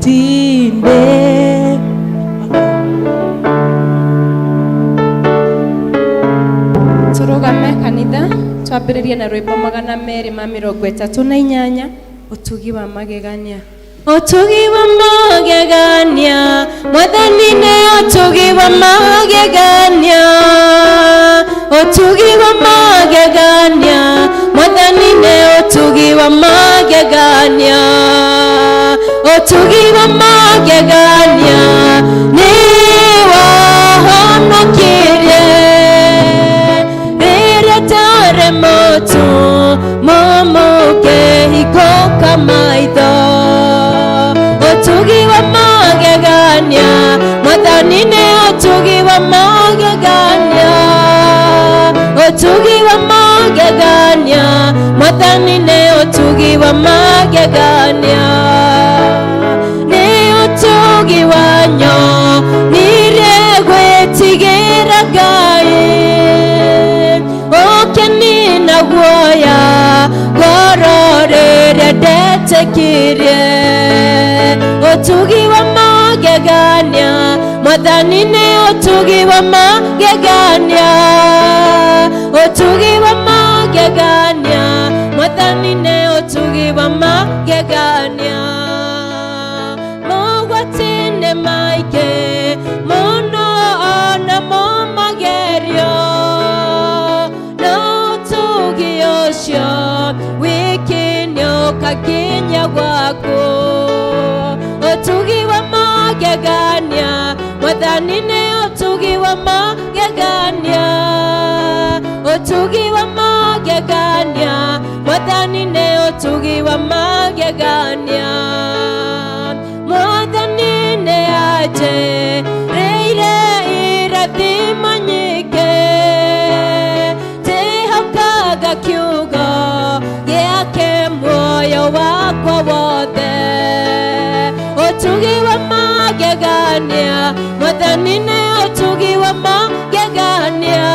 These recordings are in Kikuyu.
Mogwatinde. Tũrũgame kanitha twambĩrĩrie na rwĩmbo 238, ũtugi wa magegania. Ũtugi wa magegania, Mwathani, nĩ ũtugi wa magegania. Ũtugi wa magegania, Mwathani, nĩ ũtugi wa magegania. Ũtugi wa magegania nĩ wahonokirie rĩrĩa ndarĩ mũtu mũmũkĩhingũka maitho. Ũtugi wa magegania, Mwathani, nĩ ũtugi wa magegania. Ũtugi wa magegania, Mwathani, nĩ ũtugi wa magegania. Nĩ ũtugi wanyo nire gwĩtigĩra Ngai, ũkĩnina guoya ngoro rĩrĩa ndetĩkirie. Ũtugi wa magegania, Mwathani, nĩ ũtugi wa magegania. Ũtugi wa magegania, Mwathani, nĩ ũtugi wa magegania. Mogwati-inĩ maingĩ mũno ona mo magerio, no ũtugi ũcio wiki nĩũkakinya gwaku. Ũtugi wa magegania, Mwathani, nĩ ũtugi wa magegania. Ũtugi wa magegania, Mwathani, nĩ ũtugi wa magegania. Mwathani nĩ anjĩrĩire irathimo nyingĩ, ndĩhokaga kiugo gĩake muoyo wakwa wothe. Ũtugi wa magegania, Mwathani, nĩ ũtugi wa magegania.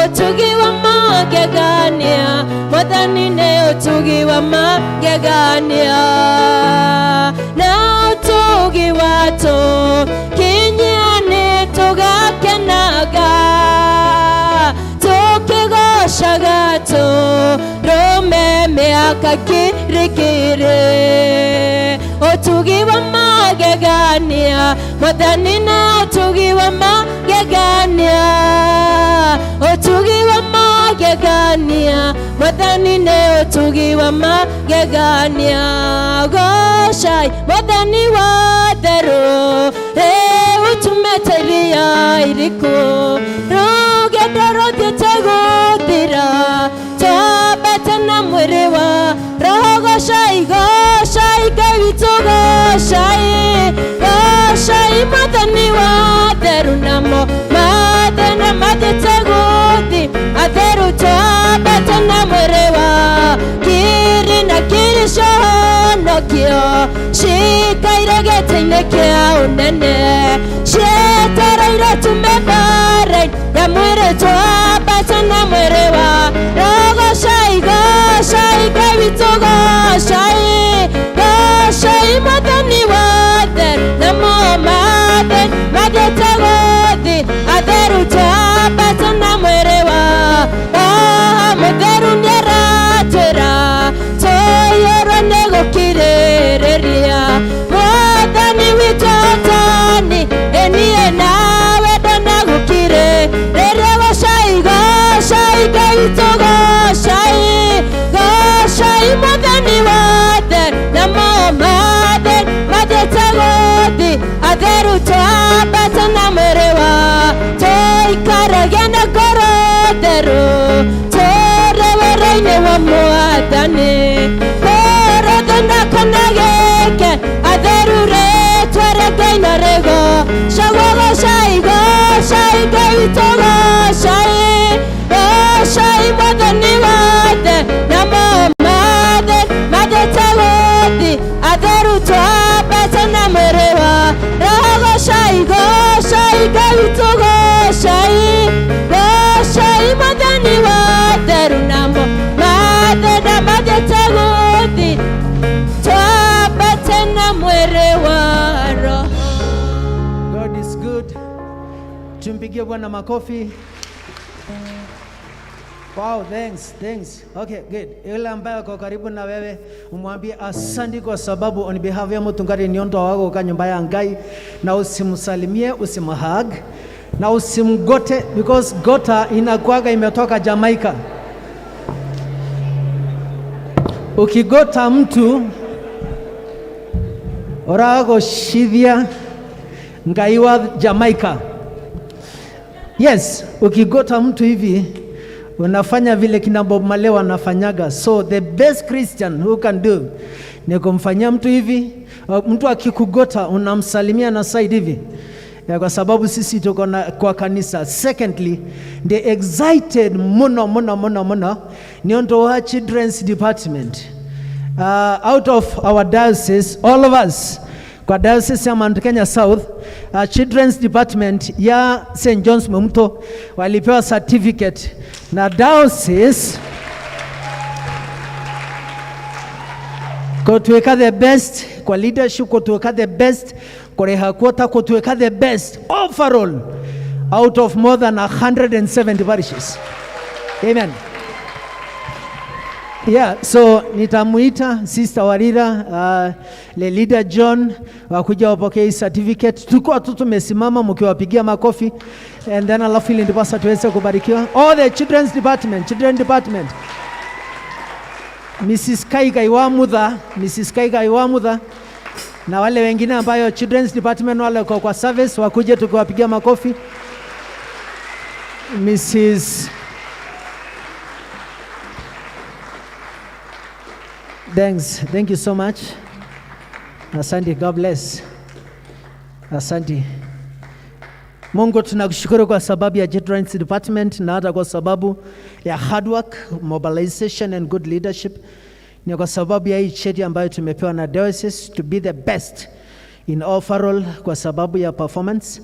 Ũtugi wa magegania, Mwathani, nĩ ũtugi wa magegania. Na ũtugi watũ kinyia nĩ tũgakenaga, tũkĩgocaga tũrũme mĩaka kirikiri. Ũtugi wa magegania, Mwathani, nĩ ũtugi wa magegania. Ũtugi wa magegania, Mwathani, nĩ ũtugi wa magegania. Gocai Mwathani wa therũ, rĩu tumĩte iria iriku, rũgendo rũthiĩte gũthira, twambate na mwĩrĩ wa roho. Gocai, gocai Ngai witũ, gocai, gocai Mwathani wa theru, namo mathĩna mathiĩte gũthi atheru, twambate na mwĩrĩ wa kiri na kiri cionokio cikaire gĩtĩ-inĩ kĩa ũnene, cietereire tume mbara ya mwĩrĩ, twambate na mwĩrĩ wa roho. Gocai, gocai Ngai witũ, gocai, gocai Mwathani wa theru, namo mathĩna mathiĩte gũthi atheru, twambate na mwĩrĩ wa roho mũtheru. Nĩaratwĩra tũiyũrwo nĩ gũkirĩrĩria Mwathani witũ tani ĩniĩ nawe ndona gũkirĩrĩria. Gocai, gocai Ngai witũ, gocai, gocai Mwathani wa theru, namo mathĩna mathiĩte gũthi atheru, twambate na mwĩrĩ wa tũikarage na ngoro theru, tũrĩ wĩra-inĩ wa Mwathani, kũrũthina kana gĩke atheru rĩtwa rĩa Ngai na rĩgocagwo. Gocai, gocai Ngai witũ, gocai, gocai Mwathani wothe, namo mathĩna mathiĩte gũthi atheru, twambate na mwĩrĩ wa roho. Gocai, gocai Ngai witũ, gocai, gocai Mwathani wa theru, namo mathĩna mathiĩte gũthi. Tumpigie Bwana makofi. Wow, thanks, thanks. Okay, good. Yule ambaye ako karibu na wewe umwambie asante kwa sababu on behalf ya mutungari niondo wako kwa nyumba ya Ngai, na usimsalimie, usimhug na usimgote because gota inakuwaga imetoka Jamaica. Ukigota mtu oragoshithia Ngai wa Jamaica. Yes, ukigota mtu hivi unafanya vile kina Bob Marley wanafanyaga. So the best Christian who can do ni kumfanyia mtu hivi. Mtu akikugota unamsalimia na side hivi ya, kwa sababu sisi tuko na kwa kanisa. Secondly, the excited muno muno muno muno ni onto wa children's department. Out of our diocese, all of us kwa diocese ya Mount Kenya South, children's department ya St. John's Mumto walipewa certificate na diocese kutuweka the best kwa leadership, kutuweka the best kureha quota, kutuweka the best overall out of more than 170 parishes. Amen. Yeah, so nitamuita Sister Warira, le leader John wakuja wapokee hii certificate. Tuko tu tumesimama mkiwapigia makofi and then alafu ili ndiposa tuweze kubarikiwa. All the children's department, children department. Mrs. Kaigai Wamutha, Mrs. Kaigai Wamutha na wale wengine ambayo children's department wale wako kwa service wakuje tukiwapigia makofi. Mrs. Thanks. Thank you so much. Asante. God bless. Asante. Mungu tunakushukuru kwa sababu ya Children's Department na hata kwa sababu ya hard work, mobilization and good leadership. Ni kwa sababu ya hii cheti ambayo tumepewa na diocese to be the best in overall kwa sababu ya performance.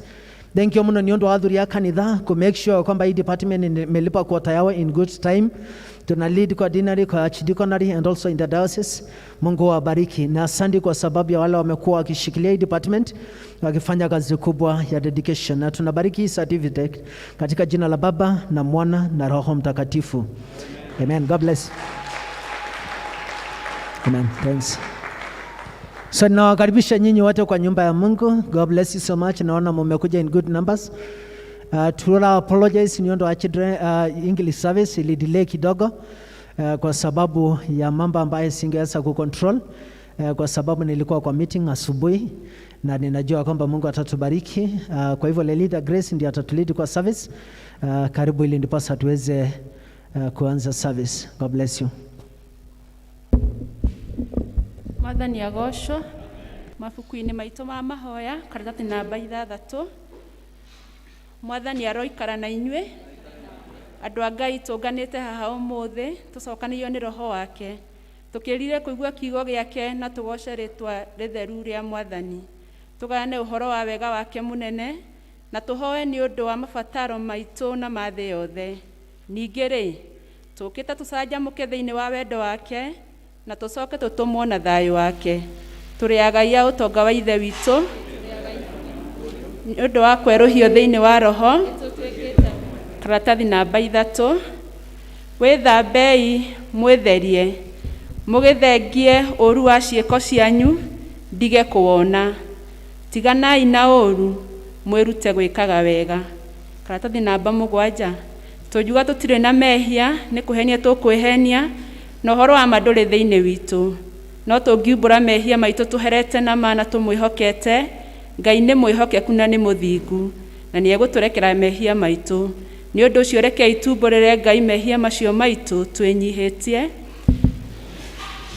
Thank you muno niondu athuri a kanitha ku make sure kwamba hii department imelipa quota yao in good time. Tuna lead kwa deanery, kwa archdeaconry and also in the diocese. Mungu awabariki na asante kwa sababu ya wale wamekuwa wakishikilia hii department wakifanya kazi kubwa ya dedication, na tunabariki hii certificate katika jina la Baba na Mwana na Roho Mtakatifu. Amen. God bless. Amen. Thanks. So nawakaribisha nyinyi wote kwa nyumba ya Mungu. God bless you so much. Naona mumekuja in good numbers. Tuna apologize ni wa children English service ili delay kidogo kwa sababu ya mambo ambayo singeweza kucontrol kwa sababu nilikuwa kwa meeting asubuhi na ninajua kwamba Mungu atatubariki. Kwa hivyo Lelida Grace ndiye atatulead kwa service. Karibu ili ndiposa tuweze kuanza service. God bless you. Mwathani agocwo. Mabuku-inĩ maitũ ma mahoya karatathi namba 6. Mwathani aroikara na inyuĩ. Andũ a Ngai tũnganĩte haha ũmũthĩ tũcokanĩirio nĩ roho wake, tũkĩrire kũigua kiugo gĩake na tũgoce rĩtwa rĩtheru rĩa Mwathani, tũgayane ũhoro wa wega wake mũnene na tũhoe nĩ ũndũ wa mabataro maitũ na ma thĩ yothe. Ningĩ rĩ, tũkĩte tũcanjamũke thĩinĩ wa wendo wake na tũcoke tũtũmwo na thayũ wake. Tũrĩ agai a ũtonga wa Ithe witũ nĩ ũndũ wa kwerũhio thĩinĩ wa roho. Karatathi namba 3. Wĩthambei mwĩtherie, mũgĩthengie ũũru wa ciĩko cianyu ndige kũwona. Tiganai na ũũru, mwĩrute gwĩkaga wega. Karatathi namba 7. Tũngiuga tũtirĩ na mehia nĩ kũhenia tũkwĩhenia, na ũhoro wa ma ndũrĩ thĩinĩ witũ. No tũngiumbũra mehia maitũ tũherete na ma na tũmwĩhokete, Ngai nĩ mwĩhokeku na nĩ mũthingu, na nĩ egũtũrekera mehia maitũ. Nĩ ũndũ ũcio rekei tumbũrĩre Ngai mehia macio maitũ twĩnyihĩtie.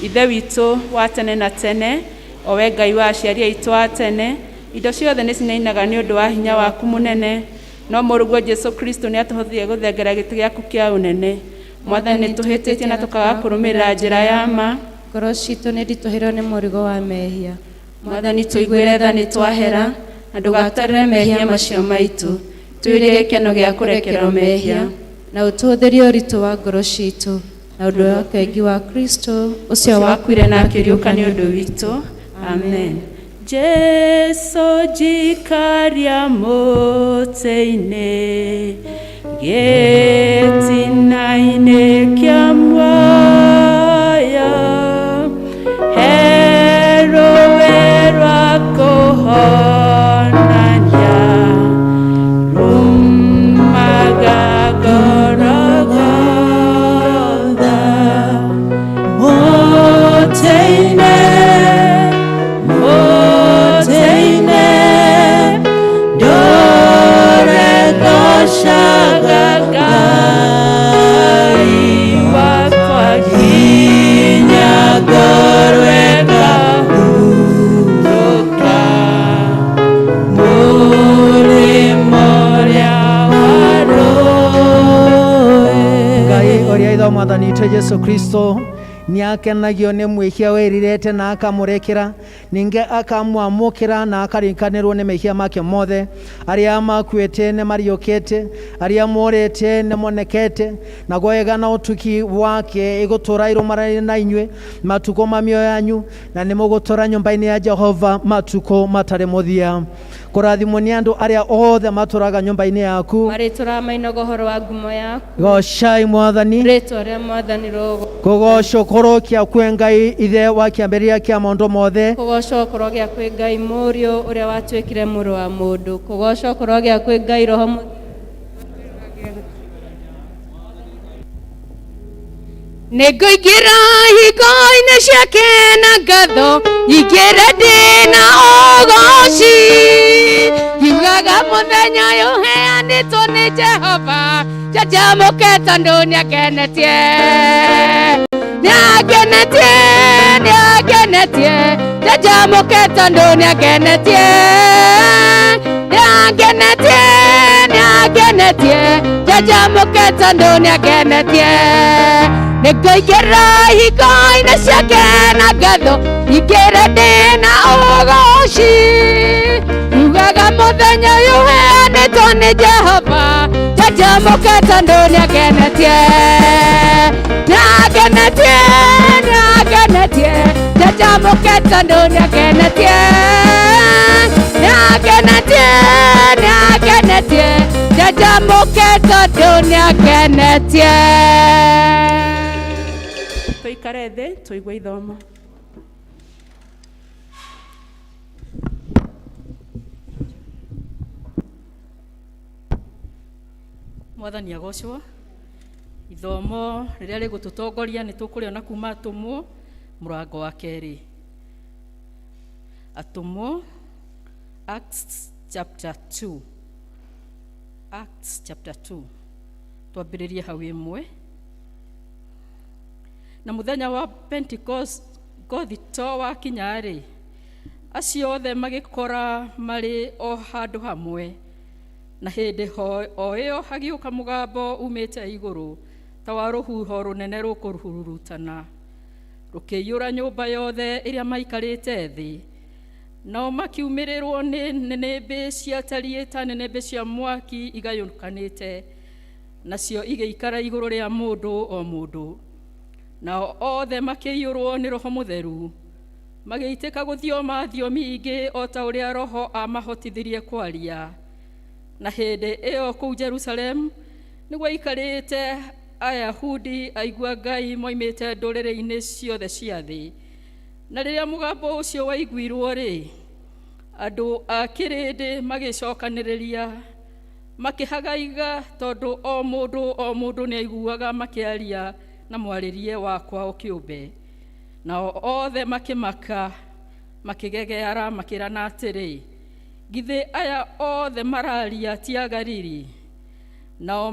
Ithe witũ wa tene na tene, o we Ngai wa aciari aitũ a tene, indo ciothe nĩ cinainaga nĩ ũndũ wa hinya waku mũnene. No mũrũguo Jesũ Kristo nĩ atũhotithia gũthengera gĩtĩ gĩaku kĩa ũnene. Mwathani, nĩ tũhĩtĩtie na tũkaga kũrũmĩrĩra njĩra ya ma. Ngoro citũ nĩ nditũhĩirwo nĩ mũrigo wa mehia. Mwathani, tũiguĩre tha nĩ twahera, na ndũgatarĩre mehia macio maitũ. Tũire gĩkeno gĩa kũrekerwo mehia. Na ũtũhũthĩrie ũritũ wa ngoro citũ na ũndũ wa ũkengi wa Kristo ũcio wakuire na akĩriũka nĩ ũndũ witũ. Amen. Jesu njikaria mũtĩ-inĩ gĩtina-inĩ kĩa muoyo he rũĩ rwa kũhonania rumaga Gorogotha mũtĩ-inĩ mũtĩ-inĩ ndũre ngocaga Ngai wakwa nginya ngorwe ngahurũka mũrĩmo ũrĩa wa rũĩ. Ngai ũrĩa ithe wa mwathani witũ Jesu Kristo nĩakenagio nĩ mwĩhia wĩrirĩte na akamũrekera ningĩ akamwamũkĩra na akarikanĩrwo nĩ mehia make mothe. Arĩa makuĩte nĩ mariũkĩte, arĩa morĩte nĩ monekete, naguo wega na ũtugi wake ĩgũtũũra irũmanĩrĩire na inyuĩ matukũ ma mĩoyo yanyu, na nĩ mũgũtũũra nyũmba-inĩ ya Jehova matukũ matarĩ mũthia. Kũrathimwo nĩ andũ arĩa othe matũũraga nyũmba-inĩ yaku. Marĩtũraga mainaga ũhoro wa ngumo yaku. Gocai mwathani. Rĩtwa rĩa mwathani rogo. Kũgocwo kũrokia kwĩ Ngai ithe wa kĩambĩrĩria kĩa maũndũ mothe. Kũgocwo kũrogĩa kwĩ Ngai mũriũ ũrĩa watuĩkire mũrũ wa mũndũ. Kũgocwo kũrogĩa kwĩ Ngai roho mũtheru. Nĩngũingĩra hingo-inĩ ciake na ngatho, nyingĩre ndĩ na ũgoci. Ngiugaga mũthenya ũyũ ũheanĩtwo nĩ Jehova, njanjamũke tondũ nĩangenetie. Nĩangenetie, nĩangenetie, njanjamũke tondũ nĩangenetie. Nĩangenetie, nĩangenetie, njanjamũke tondũ nĩangenetie. Nĩngũingĩra hingo-inĩ ciake na ngatho, nyingĩre ndĩ na ũgoci. Ngiugaga mũthenya ũyũ ũheanĩtwo nĩ Jehova, njanjamũke tondũ nĩangenetie. Nĩangenetie, nĩangenetie, njanjamũke tondũ nĩangenetie. Nĩangenetie, nĩangenetie, njanjamũke tondũ nĩangenetie. Tũikare thĩ tũigue ithomo. Mwathani agocwo. Ithomo rĩrĩa rĩgũtũtongoria nĩ tũkũrĩona kuma Atũmwo mũrango wa kerĩ. Atũmwo, Acts chapter 2. Acts chapter 2. Twambĩrĩrie hau ĩmwe. Na mũthenya wa Pentecost to wakinya-rĩ, acio othe magĩkora marĩ o handũ hamwe. Na hĩndĩ o ĩyo hagĩũka mũgambo umĩte igũrũ ta wa rũhuho rũnene rũkũhurutana, rũkĩiyũra nyũmba yothe ĩrĩa maikarĩte thĩ. Nao makiumĩrĩrwo nĩ nĩnĩmbĩ ciatariĩ ta nĩnĩmbĩ cia mwaki igayũkanĩte, nacio igĩikara igũrũ rĩa mũndũ o mũndũ. Nao othe makĩiyũrwo nĩ Roho Mũtheru, magĩitĩka gũthioma thiomi ingĩ o ta ũrĩa Roho aamahotithirie kwaria. Na hĩndĩ ĩyo kũu Jerusalemu nĩgwaikarĩte Ayahudi aigua Ngai moimĩte ndũrĩrĩ-inĩ ciothe cia thĩ. Na rĩrĩa mũgambo ũcio waiguirwo-rĩ, andũ a kĩrĩndĩ magĩcokanĩrĩria makĩhagaiga tondũ o mũndũ o mũndũ nĩaiguaga makĩaria na mwarĩrie wa kwao kĩũmbe. Nao othe makĩmaka makĩgegeara makĩrana atĩrĩ, githĩ aya othe mararia ti a Galili? Nao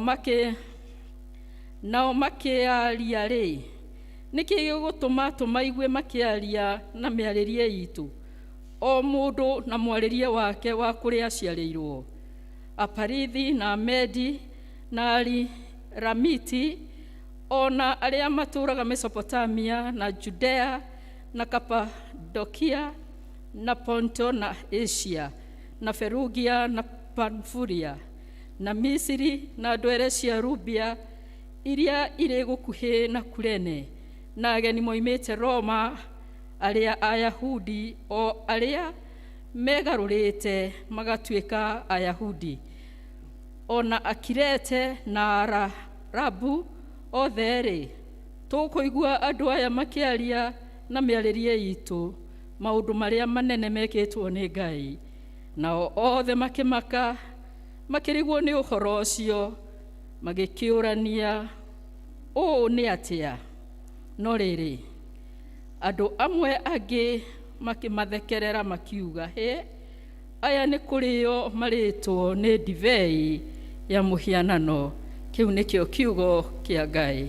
makĩaria-rĩ, nĩkĩ gĩgũtũma tũmaigue makĩaria na mĩarĩrie itũ, o mũndũ na mwarĩrie wake wa kũrĩa aciarĩirwo? Aparithi na Amedi na Ariramiti, o na arĩa matũũraga Mesopotamia na Judea na Kapadokia na Ponto na Asia na Ferugia na Pamfulia na Misiri na ndwere cia Rubia iria irĩ gũkuhĩ na Kurene, na ageni moimĩte Roma, arĩa Ayahudi o arĩa Megarũrĩte magatuĩka Ayahudi, ona Akirete na Arabu othe-rĩ, tũkũigua andũ aya makĩaria na mĩarĩrie itũ maũndũ marĩa manene mekĩtwo nĩ Ngai. Nao othe makĩmaka, makĩrigwo nĩ ũhoro ũcio, magĩkĩũrania, ũũ nĩ atĩa? No rĩrĩ, andũ amwe angĩ makĩmathekerera makiuga, hĩ, aya nĩ kũrĩo marĩtwo nĩ ndibei ya mũhianano. Kĩu nĩkĩo kiugo kĩa Ngai.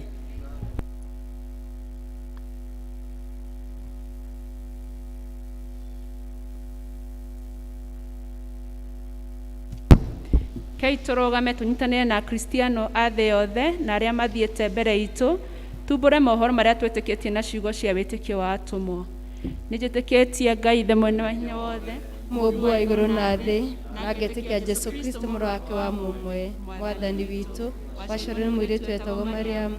Kei tũrũgame tũnyitanĩre na Akristiano a thĩ yothe na arĩa mathiĩte mbere itũ, tumbũre mohoro marĩa twĩtĩkĩtie na ciugo cia wĩtĩkio wa atũmwo. Nĩnjĩtĩkĩtie Ngai Ithe mwene wa hinya wothe, Mũũmbi wa igũrũ na thĩ, na ngetĩkia Jesũ Kristo mũrũ wake wa mũmwe, Mwathani witũ, waciarirwo nĩ mũirĩtu wetagwo Mariamu,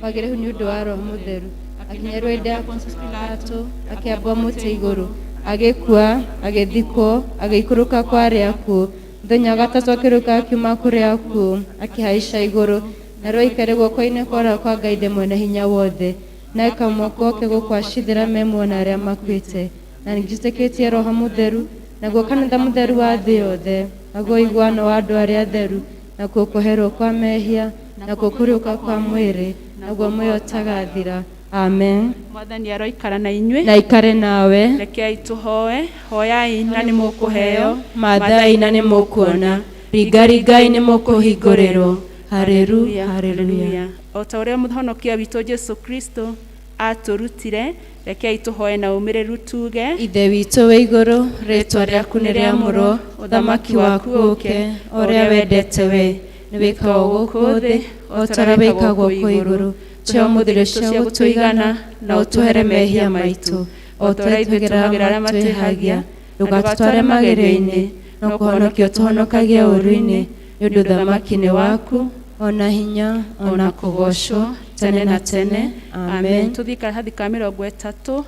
wagĩire ihu nĩ ũndũ wa Roho Mũtheru, akĩnyariirwo hĩndĩ ya Pontius Pilato, akĩambwo mũtĩ igũrũ, agĩkua, agĩthikwo, agĩikũrũka kwa arĩa akuũ, mũthenya wa gatatũ akĩriũka akiuma kũrĩ akuũ, akĩhaica igũrũ, na rĩu aikaire guoko-inĩ kwa ũrĩo kwa Ngai Ithe mwene hinya wothe, na ĩkamũka oke gũkũ acithĩra me muoyo na arĩa makuĩte. Na nĩnjĩtĩkĩtie Roho Mũtheru, naguo kanitha mũtheru wa thĩ yothe, naguo ũiguano wa andũ arĩa atheru, nakuo kũherwo kwa mehia, nakuo kũriũka kwa mwĩrĩ, naguo muoyo ũtagathira. Amen. Mwathani aroikara na inyuĩ. Na aikare nawe. Rekei tũhoe. Hoyai na nĩ mũkũheo, Mathai na nĩ mũkuona, ringaringai nĩ mũkũhingũrĩrwo. Haleluya, haleluya. O ta ũrĩa mũhonokia witũ Jesu Kristo atũrutire, rekei tũhoe na ũmĩrĩru tuge: Ithe witũ wĩ igũrũ, rĩtwa rĩaku nĩ rĩamũrwo, ũthamaki waku ũke, o ũrĩa wendete we nĩ wĩkagwo gũkũ thĩ o ta ũrĩa wĩkagwo kũu igũrũ. Tũhe ũmũthĩ irio cia gũtũigana, na ũtũhere mehia maitũ o ta ũrĩa ithuĩ tuohagĩra arĩa matwĩhagia, ndũgatũtware magerio-inĩ, no kũhonokia ũtũhonokagie ũũru-inĩ, nĩ ũndũ ũthamaki nĩ waku, ona hinya, ona kũgoocwo tene na tene. Amen. Tũthiĩ karatathi ka 30,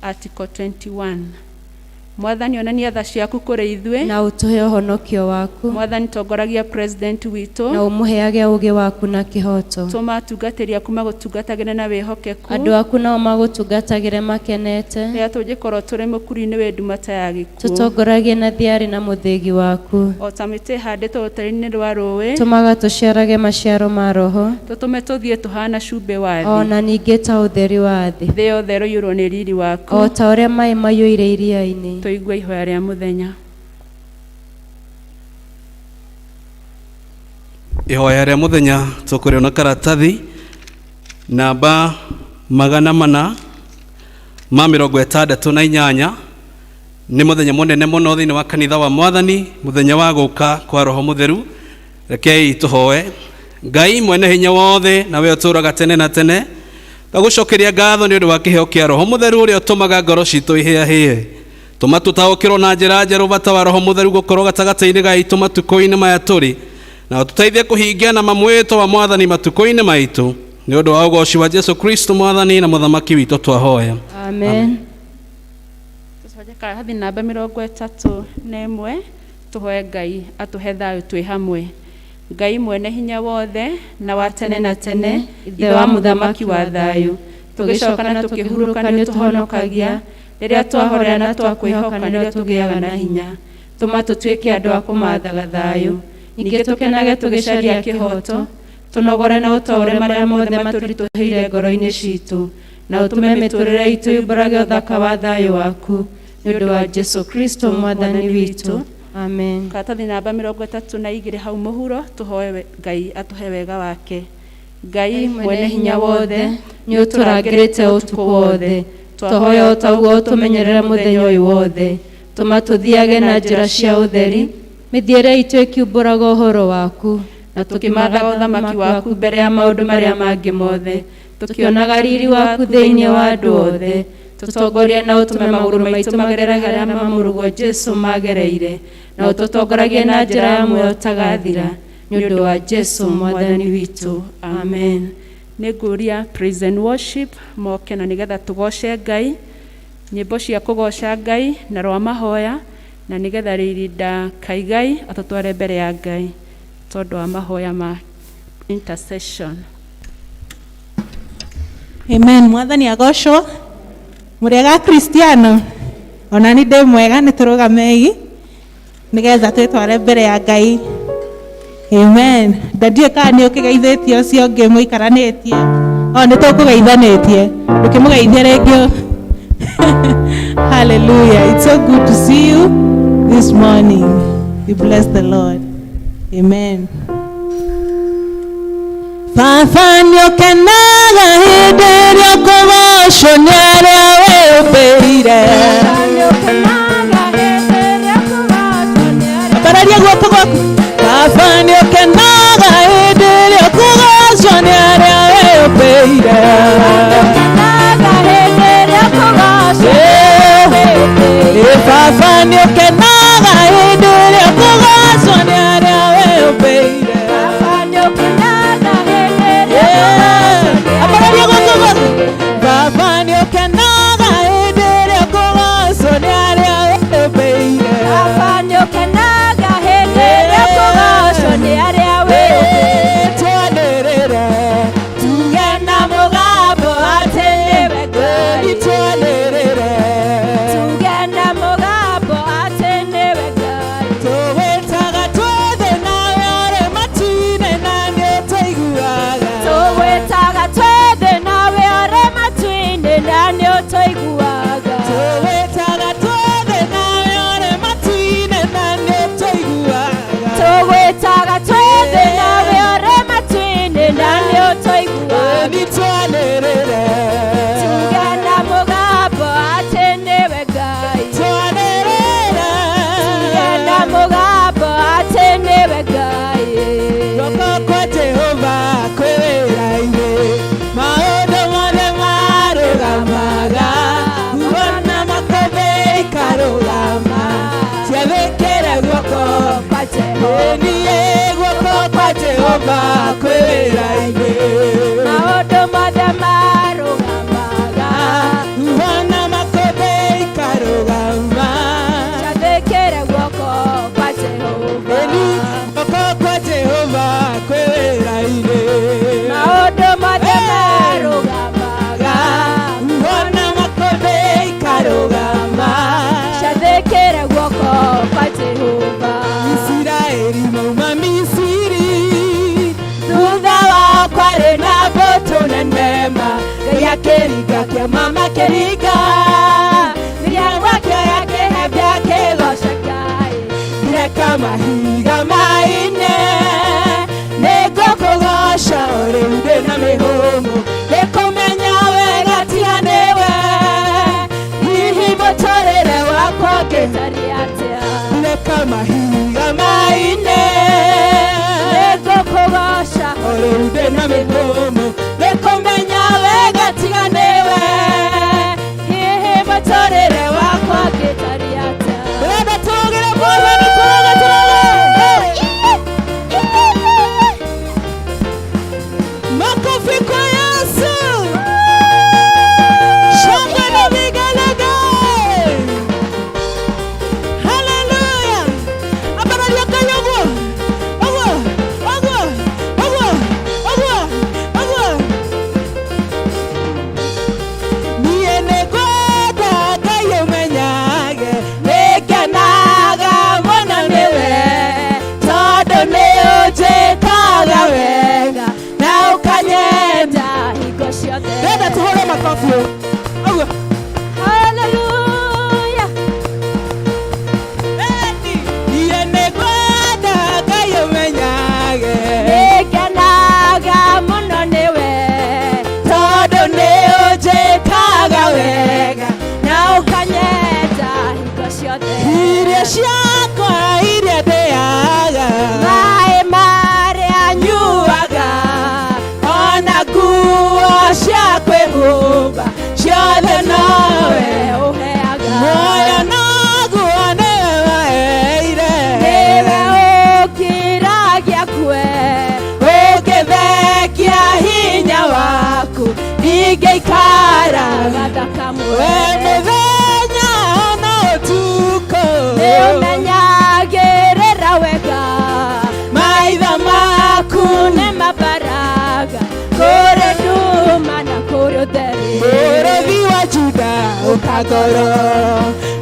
article 21. Mwathani, onania tha ciaku kũrĩ ithuĩ, na ũtũhe ũhonokio waku. Mwathani, tongoragia president witũ, na ũmũheage ũũgĩ waku na kĩhooto. Tũma atungatĩri aku magũtungatagĩre na wĩhokeku, andũ aku nao magũtungatagĩre makenete. Rĩrĩa tũngĩkorwo tũrĩ mũkuru-inĩ wĩ nduma ta ya gĩkuũ, tũtongoragie na thiarĩ na mũthĩgi waku. O ta mĩtĩ ĩhandĩtwo rũtere-inĩ rwa rũĩ, tũmaga tũciarage maciaro ma Roho, tũtũme tũthiĩ tũhana cumbĩ wa thĩ, ona ningĩ ta ũtheri wa thĩ. Thĩ yothe ĩroiyũrwo nĩ riri waku, o ta ũrĩa maĩ maiyũire iria-inĩ. Tũigue ihoya rĩa mũthenya. Ihoya rĩa mũthenya tũkũrĩona karatathi namba 468. Nĩ mũthenya mũnene mũno thĩinĩ wa kanitha wa Mwathani, mũthenya wa gũka kwa Roho Mũtheru. Rekei tũhoe. Ngai mwene hinya wothe na we ũtũũraga tene na tene, ngagũcokeria ngatho nĩ ũndũ wa kĩheo kĩa Roho Mũtheru ũrĩa ũtũmaga ngoro citũ ihĩahĩe. Tũma tũtaũkĩrwo na njĩra njerũ bata wa Roho Mũtheru gũkorwo gatagatĩ-inĩ gaitũ matukũ-inĩ maya tũrĩ, na ũtũteithie kũhingia na mamwĩto wa Mwathani matukũ-inĩ maitũ, nĩ ũndũ wa ũgoci wa Jesu Kristo Mwathani na Mũthamaki witũ twahoya. Amen. Tũcoke karatathi namba 31, tũhoe Ngai atũhe thayũ twĩ hamwe. Ngai mwene hinya wothe na wa tene na tene, Ithe wa mũthamaki wa thayũ, tũgĩcoka na tũkĩhurũka nĩ ũtũhonokagia, rĩrĩa twahorera na twakwĩhoka nĩrĩo tũgĩaga na hinya. Tũma tũtuĩke andũ a kũmathaga thayũ, ningĩ tũkenage tũgĩcaria kĩhooto, tũnogore na ũtaũre marĩa mothe matũritũhĩire ngoro-inĩ citũ, na ũtũme mĩtũrĩre itũ yumbũrage ũthaka wa thayũ waku, nĩ ũndũ wa Jesu Kristo Mwathani witũ. Amen. Karatathi namba 32 hau mũhuro, tũhoe Ngai atũhe wega wake. Ngai mwene hinya wothe, nĩ ũtũrangĩrĩte ũtukũ wothe, twahoya o ta ũguo ũtũmenyerere mũthenya ũyũ wothe. Tũma tũthiage na njĩra cia ũtheri, mĩthiĩre itũ ĩkiumbũraga ũhoro waku, na tũkĩmathaga ũthamaki waku mbere ya maũndũ marĩa mangĩ mothe, tũkĩonaga riri waku thĩinĩ wa andũ othe. Tũtongorie na ũtũme magũrũ maitũ magerere harĩa mamũrũgwo Jesu magereire, na ũtũtongoragie na njĩra ya muoyo ũtagathira, nĩ ũndũ wa Jesu Mwathani witũ. Amen. Nĩ ngũria praise and worship moke na nĩgetha tũgoce Ngai, nyĩmbo cia kũgoca Ngai na rwa mahoya. Na nĩgetha Rĩirinda Kaigai atũtware mbere ya Ngai tondũ wa mahoya ma intercession. Amen. Mwathani agocwo. Mũrĩega Kristiano. Ona ni ndĩ mwega nĩ tũrũgamei nĩgetha twĩtware mbere ya Ngai. Amen. Ndandiũĩ kana nĩ ũkĩgeithĩtie ũcio ũngĩ mũikaranĩtie. O nĩ tũkũgeithanĩtie. Ndũkĩmũgeithie rĩngĩ. Hallelujah. It's so good to see you this morning. We bless the Lord. Amen. Baba nĩũkenaga hĩndĩ ĩrĩa ũkũgocwo nĩ arĩa wĩũmbĩire. Ambararia guoko gwaku. Baba nĩũkenaga hĩndĩ ĩrĩa ũkũgocwo nĩ arĩa wĩũmbĩire. Ĩ baba nĩũkenaga hĩndĩ ĩrĩa ũkũgocwo nĩ arĩa wĩũmbĩire. Ambararia guoko gwaku. Baba nĩũkenaga hĩndĩ ĩrĩa ũkũgocwo nĩ arĩa wĩũmbĩire. Twanĩrĩre tuge na mũgambo atĩ nĩwe Ngai. Twanĩrĩre tũgwĩtaga twĩ nawe ũrĩ matu-inĩ na nĩũtũiguaga. Tũgwĩtaga twĩ thĩ nawe ũrĩ matu-inĩ na nĩũtũiguaga. Tũgwĩtaga twĩ nawe ũrĩ matu-inĩ na nĩũtũiguaga. Tũgwĩtaga twĩ thĩ nawe ũrĩ matu-inĩ na nĩũtũiguaga. Nĩ twanĩrĩre. Tuge na mũgambo atĩ nĩwe Ngai. Twanĩrĩre. Tuge na mũgambo atĩ nĩwe Ngai. Guoko kwa Jehova kwĩ wĩra-inĩ, maũndũ mothe marũgamaga, nguo na makũmbĩ ikarũgama, ciathĩkĩra guoko Kwa Jehova. Ĩniĩ guoko kwa Jehova kwĩ wĩra-inĩ, Maũndũ mothe marũgamaga. nguo na makũmbĩ ikarũgama, Ciathĩkĩre guoko kwa Jehova. ĩni guoko kwa Jehova kwĩ wĩra-inĩ. Maũndũ mothe marũgamaga. Nguo makũmbĩ ikarũgama. Ciathĩkĩre guoko kwa Jehova. Isiraeli mauma Misiri, Thutha wao kwarĩ na mbũtũ nene ma, Ngai akĩringa kĩama makĩringa. Miriamu akĩoya kĩhembe akĩgooca Ngai. Reka mahiga maine, nĩngũkũgooca rĩu ndĩ na mĩhũmũ, nĩkũmenya wega tiga nĩwe, hihi mũtũrĩre wakwa Ũngĩtariĩ atĩa? Reka mahiga maine, Nĩngũkũgooca rĩu ndĩ na mĩhũmũ, nĩkũmenya wega tiga nĩwe, hihi mũtũrĩre wakwa ũngĩtariĩ atĩa? Ndĩrenda tũgĩre Mwathani, tũrũge, tũrũge. Makofi kwa Yesu. Shangwe na vigelegele. Hallelujah. Ambararia Ngai ũguo. Ũguo, ũguo, ũguo, ũguo, ũguo. Niĩ nĩngwenda Ngai ũmenyage, nĩngenaga mũno nĩwe, tondũ nĩũnjĩkaga wega na ũkanyenda. Hingo ciothe. Ndĩrenda tũhũre makobi ũũ. Ũguo. Hallelujah. Niĩ nĩngwenda Ngai ũmenyage, Nĩngenaga mũno nĩwe, tondũ nĩũnjĩkaga wega na ũkanyenda hingo ciothe. Irio ciakwa iria ndĩaga, Maĩ marĩa nyuaga, ona nguo cia kwĩhumba, ciothe nowe ũheaga. Muoyo naguo nĩwe waheire, Nĩwe ũkiragia kue, ũngĩthengia hinya waku ndingĩikara gathaka we muoyo. Mũthenya na ũtukũ. Nĩ Ũka ngoro,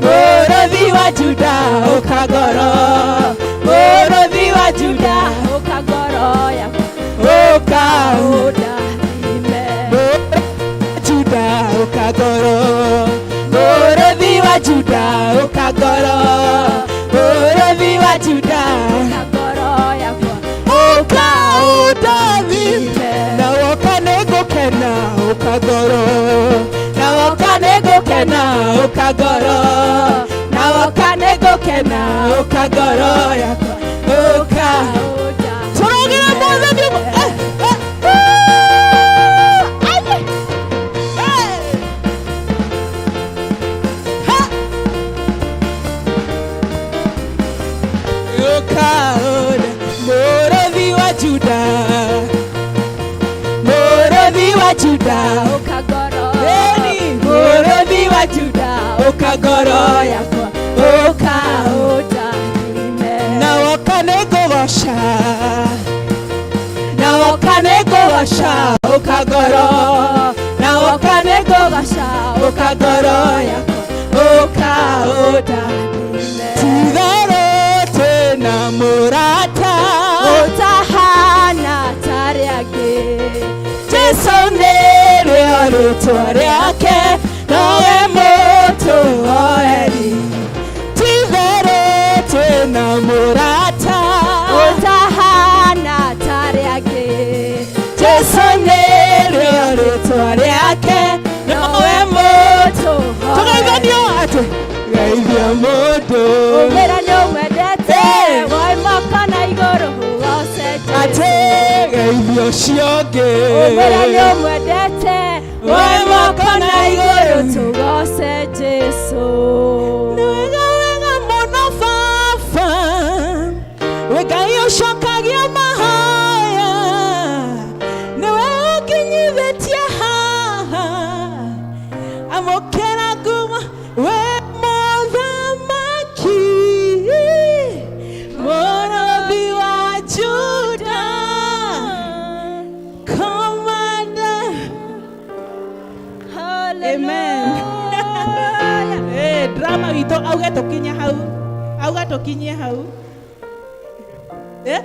Mũrũthi wa Juda, ũka ngoro, Mũrũthi wa Juda, ũka ngoro yakwa, ũka ũndathime. Juda, ũka ngoro, Mũrũthi wa Juda, ũka ngoro, Mũrũthi wa Juda, Ũka ngoro yakwa, ũka ũndathime. Na woka nĩngũkena, ũka ngoro, na woka nĩngũkena, ũka ngoro, na woka nĩngũkena, ũka ngoro yakwa, ũka tũrogere Mwathani ũmwe. Eh, eh, eh, aye. Eh. Ha. Ũka ũna Mũrũthi wa Juda, Mũrũthi wa Juda, ũka ngoro, Eni, Mũrũthi wa Juda, ũka ngoro yakwa, ũka ũndathime. Na woka nĩngũgoca, na woka nĩngũgoca, ũka ngoro, na woka nĩngũgoca, ũka ngoro yakwa, ũka ũndathime. Titherũ twĩna mũrata Ũtahana ta arĩa angĩ. Jesu nĩrĩo rĩtwa rĩake, nowe mũtũoeri. Titherũ twĩna mũrata Ũtahana ta arĩa angĩ. Jesu nĩrĩo rĩtwa rĩake, nowe mũtũ. Tũgeithanio atĩ geithia mũndũ Ũmwĩre nĩ ũmwendete, Eh. woe moko na igũrũ ũgoce Jesũ. atĩ geithia ũcio ũngĩ Ũmwĩre nĩ ũmwendete, woe moko na igũrũ tũgoce Jesũ. Nĩ wega wega mũno baba, wĩ Ngai ũcokagia mahoya, nĩwe ũnginyithĩtie haha, amũkĩra ngumo wĩ mũthamaki, Mũrũthi wa Juda, Commander. Amen. Eh, drama witũ auge tũkinye hau, auga tũkinyie hau. Eh?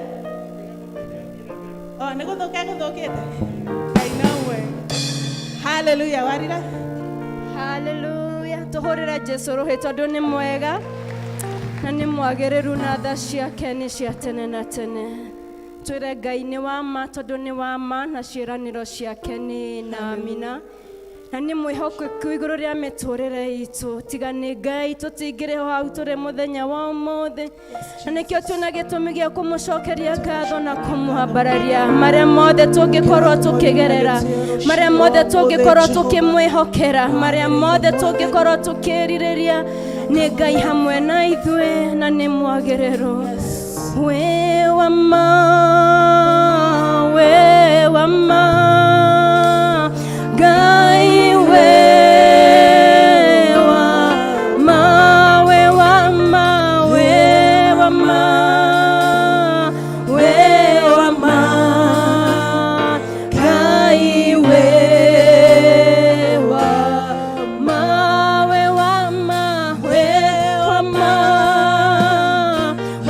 Oh, nĩ gũthũka gũthũkĩte. Ngai no mwega. Hallelujah, warira. Haleluya tũhũrĩre Jesũ rũhĩ tondũ nĩ mwega na nĩ mwagĩrĩru na tha ciake nĩ cia tene na tene. Twĩre Ngai nĩ wa ma tondũ nĩ wa ma na ciĩranĩro ciake nĩ na amina, na nĩ mwĩhokeku igũrũ rĩa mĩtũrĩre itũ. Tiga nĩ Ngai tũtingĩrĩ ho hau tũrĩ mũthenya wa ũmũthĩ, na nĩkĩo twĩna gĩtũmi gĩa kũmũcokeria ngatho na kũmwambararia marĩa mothe tũngĩkorwo tũkĩgerera, marĩa mothe tũngĩkorwo tũkĩmwĩhokera, marĩa mothe tũngĩkorwo tũkĩrirĩria. Nĩ Ngai hamwe na ithuĩ na nĩ mwagĩrĩru. Wĩ wa ma, wĩ wa ma, Ngai wĩ wa ma, wĩ wa ma, wĩ wa ma, wĩ wa ma, Ngai wĩ wa ma, wĩ wa ma, wĩ wa ma,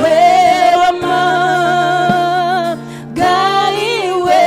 wĩ wa ma, Ngai wĩ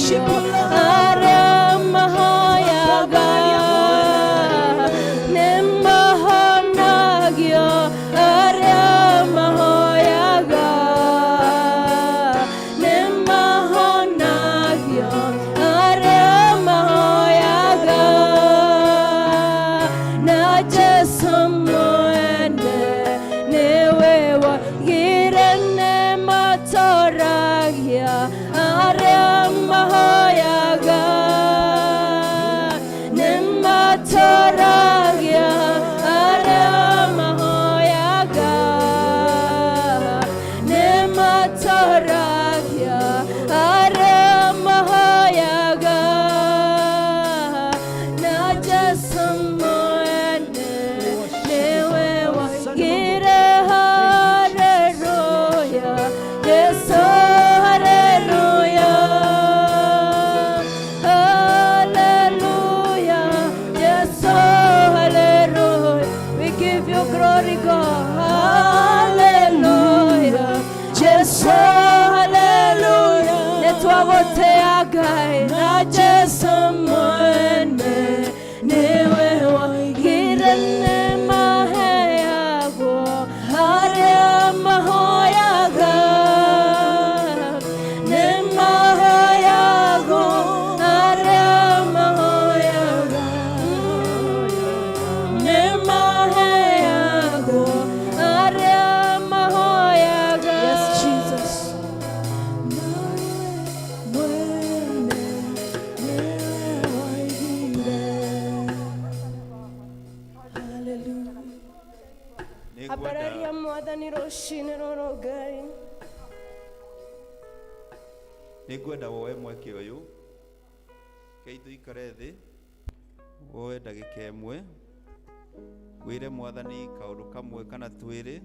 Arĩa mahoyaga nĩ mahonagio. Arĩa mahoyaga nĩ mahonagio. Arĩa mahoyaga na Jesu mwene nĩwe wagire nĩ matoragia. Arĩa mahoyaga nĩ matoragia. Arĩa mahoyaga nĩ matoragia. Arĩa mahoyaga na Jesu mwene nĩwe wagire. Haleluya, Jesu, haleluya, haleluya, Jesu, haleluya. We give you glory, God. Haleluya, Jesu, haleluya. Nĩtwagũtĩa Ngai na Jesu mwene nĩwe waigire nĩ maheagwo. Arĩa mahoyaga nĩ mahoyagwo. Arĩa mahoyaga nĩ maheagwo. Arĩa mahoyaga. Yes, Jesus. Mwene nĩwe waigire. Hallelujah. Ambararia Mwathani rũcinĩ rũrũ, Ngai. Nĩngwenda woe mweke ũyũ kei tũikare thĩ, woe ndagĩka ĩmwe wĩre Mwathani kaũndũ kamwe kana twĩrĩ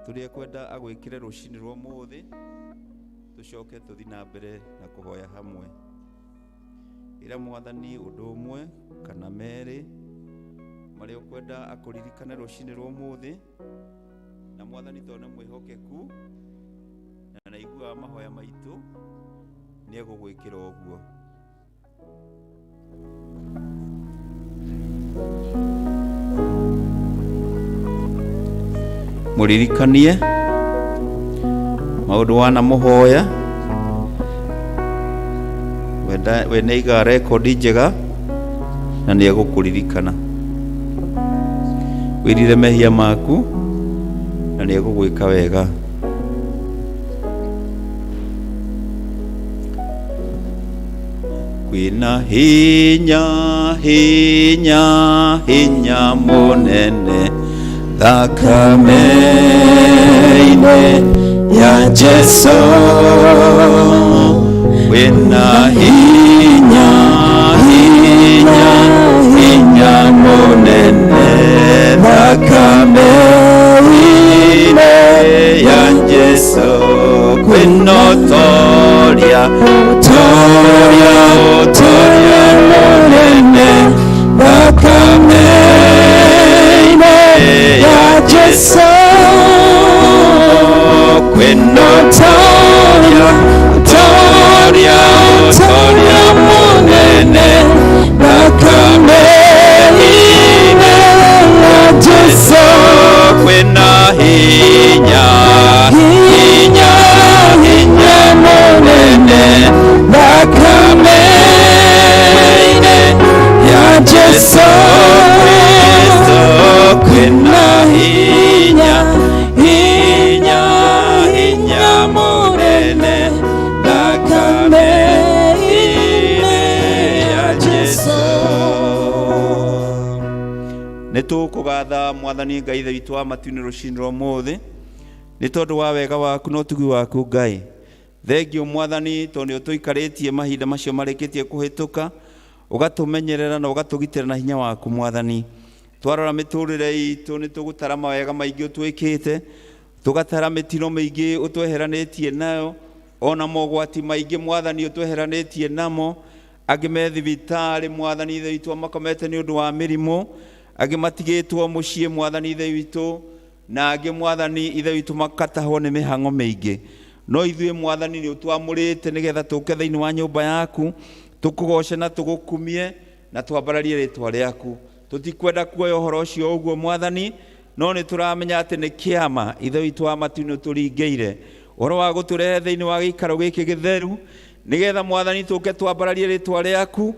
tũrĩa kwenda agwĩkĩre rũcinĩ rwa ũmũthĩ, tũcoke tũthi na mbere na kũhoya hamwe. Ĩra Mwathani ũndũ ũmwe kana merĩ marĩa ũkwenda akũririkane rũcinĩ rwa ũmũthĩ, na Mwathani tondũ nĩ mwĩhokeku na naiguaga mahoya maitũ, nĩ egũgwĩkĩra ũguo. Mũririkanie maũndũ wanamũhoya. We nĩ aigaga rekondi njega na nĩ egũkũririkana. Wĩrire mehia maku na nĩ egũgwĩka wega. Kwĩna hinya, hinya, hinya mũnene thakame-inĩ ya Jesu. Kwĩna hinya, hinya, hinya mũnene thakame-inĩ ya Jesu. Kwĩna ũtoria, ũtoria, ũtoria mũnene thakame-inĩ ya Jesu. Kwĩna ũtoria, ũtoria, ũtoria mũnene thakame-inĩ ya Jesu. Kwĩna hinya, hinya, hinya mũnene thakame-inĩ ya Jesu Kristo. Kwĩna hinya, hinya, hinya mũnene thakame-inĩ ya Jesu. Nĩ tũkũgatha Mwathani Ngai Ithe witũ wa matu-inĩ rũcinĩ rwa ũmũthĩ nĩ tondũ wa wega waku na ũtugi waku, Ngai. Thengio, Mwathani, tondũ nĩ ũtũikarĩtie mahinda macio marĩkĩtie kũhĩtũka, ũgatũmenyerera na ũgatũgitĩra na hinya waku. Mwathani, twarora mĩtũrĩre itũ, nĩ tũgũtara mawega maingĩ ũtwĩkĩte, tũgatara mĩtino mĩingĩ ũtweheranĩtie nayo, ona mogwati maingĩ, Mwathani, ũtweheranĩtie namo. Angĩ me thibitarĩ, Mwathani Ithe witũ, makomete nĩ ũndũ wa mĩrimũ, angĩ matigĩtwo mũciĩ, Mwathani Ithe witũ, na angĩ, Mwathani Ithe witũ, makatahwo nĩ mĩhang'o mĩingĩ. No ithuĩ Mwathani nĩ ũtwamũrĩte nĩgetha tũke thĩinĩ wa nyũmba yaku, tũkũgoce na tũgũkumie na twambararie rĩtwa rĩaku. Tũtikwenda kuoya ũhoro ũcio ũguo Mwathani, no nĩ tũramenya atĩ nĩ kĩama Ithe witũ wa matu-inĩ ũtũringĩire ũhoro wa gũtũrehe thĩinĩ wa gĩikaro gĩkĩ gĩtheru, nĩgetha Mwathani tũke twambararie rĩtwa rĩaku.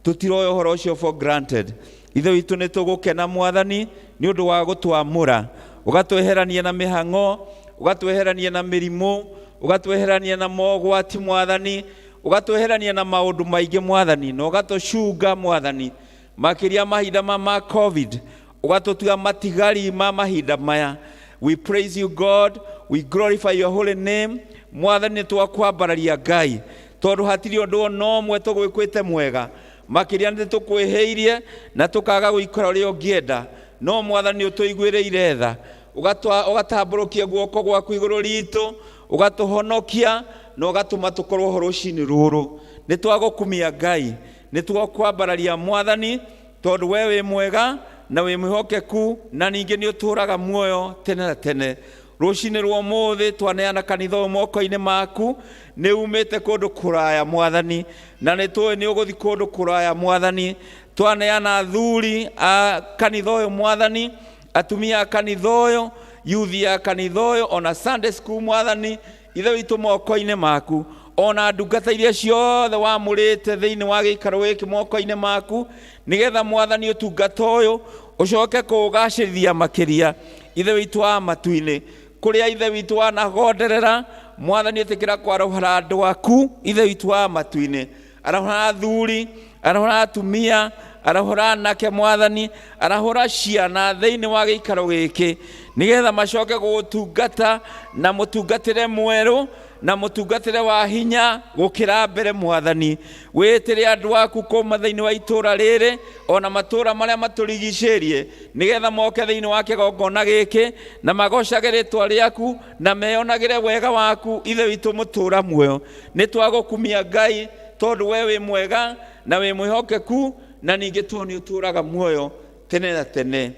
Tũtiroya ũhoro ũcio for granted. Ithe witũ nĩ tũgũkena Mwathani nĩ ũndũ wa gũtwamũra, ũgatweherania na mĩhang'o, ũgatweherania na mĩrimũ, ũgatweherania na mogwati Mwathani, ũgatweherania na maũndũ maingĩ Mwathani, na ũgatũcunga Mwathani makĩria mahinda ma COVID, ũgatũtua matigari ma mahinda maya. We praise you God, we glorify your holy name. Mwathani nĩ twakwambararia Ngai, tondũ hatirĩ ũndũ ona ũmwe tũgwĩkwĩte mwega, makĩria nĩ tũkwĩhĩirie na tũkaga gũikara ũrĩa ũngĩenda, no Mwathani ũtũiguĩrĩire tha, ũgatambũrũkia guoko gwaku igũrũ ritũ, ũgatũhonokia na ũgatũma tũkorwo ho rũcinĩ rũrũ. Nĩ twagũkumia Ngai, nĩ twakwambararia Mwathani, tondũ we wĩ mwega na wĩ mwĩhokeku, na ningĩ nĩ ũtũũraga muoyo tene na tene. Rũcinĩ rwa ũmũthĩ twaneana kanitha ũyũ moko-inĩ maku, nĩ umĩte kũndũ kũraya Mwathani, na nĩ tũĩ nĩ ũgũthiĩ kũndũ kũraya Mwathani. Twaneana athuri a kanitha ũyũ Mwathani, atumia a kanitha ũyũ, yuthi a kanitha ũyũ, ona Sunday school Mwathani, Ithe witũ moko-inĩ maku, ona ndungata iria ciothe wamũrĩte thĩinĩ wa gĩikaro gĩkĩ moko-inĩ maku, nĩgetha Mwathani ũtungata ũyũ ũcoke kũũgacĩrithia makĩria. Ithe witũ wa matu-inĩ, kũrĩa Ithe witũ wanagonderera Mwathani, ĩtĩkĩra kwarahũra andũ aku. Ithe witũ wa matu-inĩ, arahũra athuri, arahũra atumia, arahũra anake Mwathani, arahũra ciana thĩinĩ wa gĩikaro gĩkĩ, nĩgetha macoke gũgũtungata na mũtungatĩre mwerũ na mũtungatĩre wa hinya gũkĩra mbere Mwathani. Wĩtĩre andũ aku kuma thĩinĩ wa itũũra rĩrĩ ona matũũra marĩa matũrigicĩirie, nĩgetha moke thĩinĩ wa kĩgongona gĩkĩ na magocage rĩtwa rĩaku na meyonagĩre wega waku. Ithe witũ mũtũũra muoyo, nĩ twagũkumia Ngai, tondũ we wĩ mwega na wĩ mwĩhokeku, na ningĩ tondũ nĩ ũtũũraga muoyo tene na tene.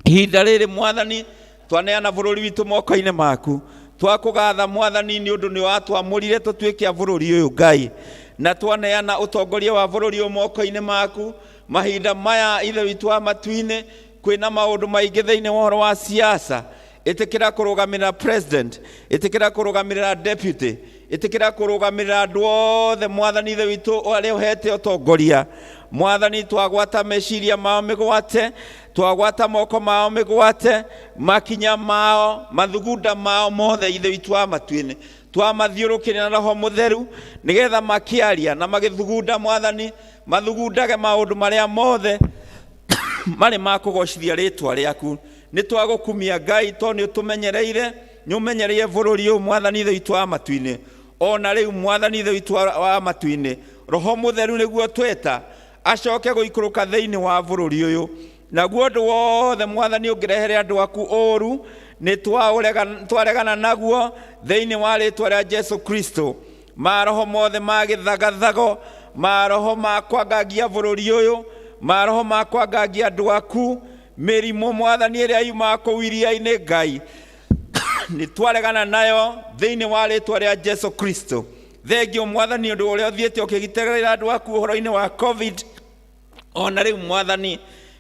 Ihinda rĩrĩ Mwathani twaneana bũrũri witũ moko-inĩ maku, twakũgatha Mwathani nĩ ũndũ nĩ watwamũrire tũtuĩke a bũrũri ũyũ Ngai, na twaneana ũtongoria wa bũrũri ũyũ moko-inĩ maku. Mahinda maya Ithe witũ wa matu-inĩ, kwĩna maũndũ maingĩ thĩinĩ wa ũhoro wa siasa. Ĩtĩkĩra kũrũgamĩrĩra president, ĩtĩkĩra kũrũgamĩrĩra deputy, ĩtĩkĩra kũrũgamĩrĩra andũ othe Mwathani Ithe witũ arĩa ũhete ũtongoria. Mwathani twagwata meciria mao mĩgwate, twagwata moko mao mĩgwate, makinya mao, mathugunda mao mothe Ithe witũ wa matu-inĩ, twamathiũrũkĩria na Roho Mũtheru, nĩgetha makĩaria na magĩthugunda Mwathani, mathugundage maũndũ marĩa mothe marĩ ma kũgocithia rĩtwa rĩaku. Nĩ twagũkumia Ngai, tondũ nĩ ũtũmenyereire, nĩ ũmenyereire bũrũri ũyũ Mwathani Ithe witũ wa matu-inĩ. Ona rĩu Mwathani Ithe witũ wa matu-inĩ, Roho Mũtheru nĩguo tweta acoke gũikũrũka thĩinĩ wa bũrũri ũyũ, naguo ũndũ wothe Mwathani ũngĩrehere andũ aku ũũru, nĩ twaregana naguo thĩinĩ wa rĩtwa rĩa Jesu Kristo. Maroho mothe ma gĩthagathago, maroho ma kwangangia bũrũri ũyũ, maroho ma kwangangia andũ aku, mĩrimũ Mwathani ĩrĩa yumaga kũu iria-inĩ Ngai, nĩ twaregana nayo thĩinĩ wa rĩtwa rĩa Jesu Kristo. Thengio Mwathani ũndũ ũrĩa ũthiĩte ũkĩgitĩra andũ aku ũhoro-inĩ wa COVID. Ona rĩu Mwathani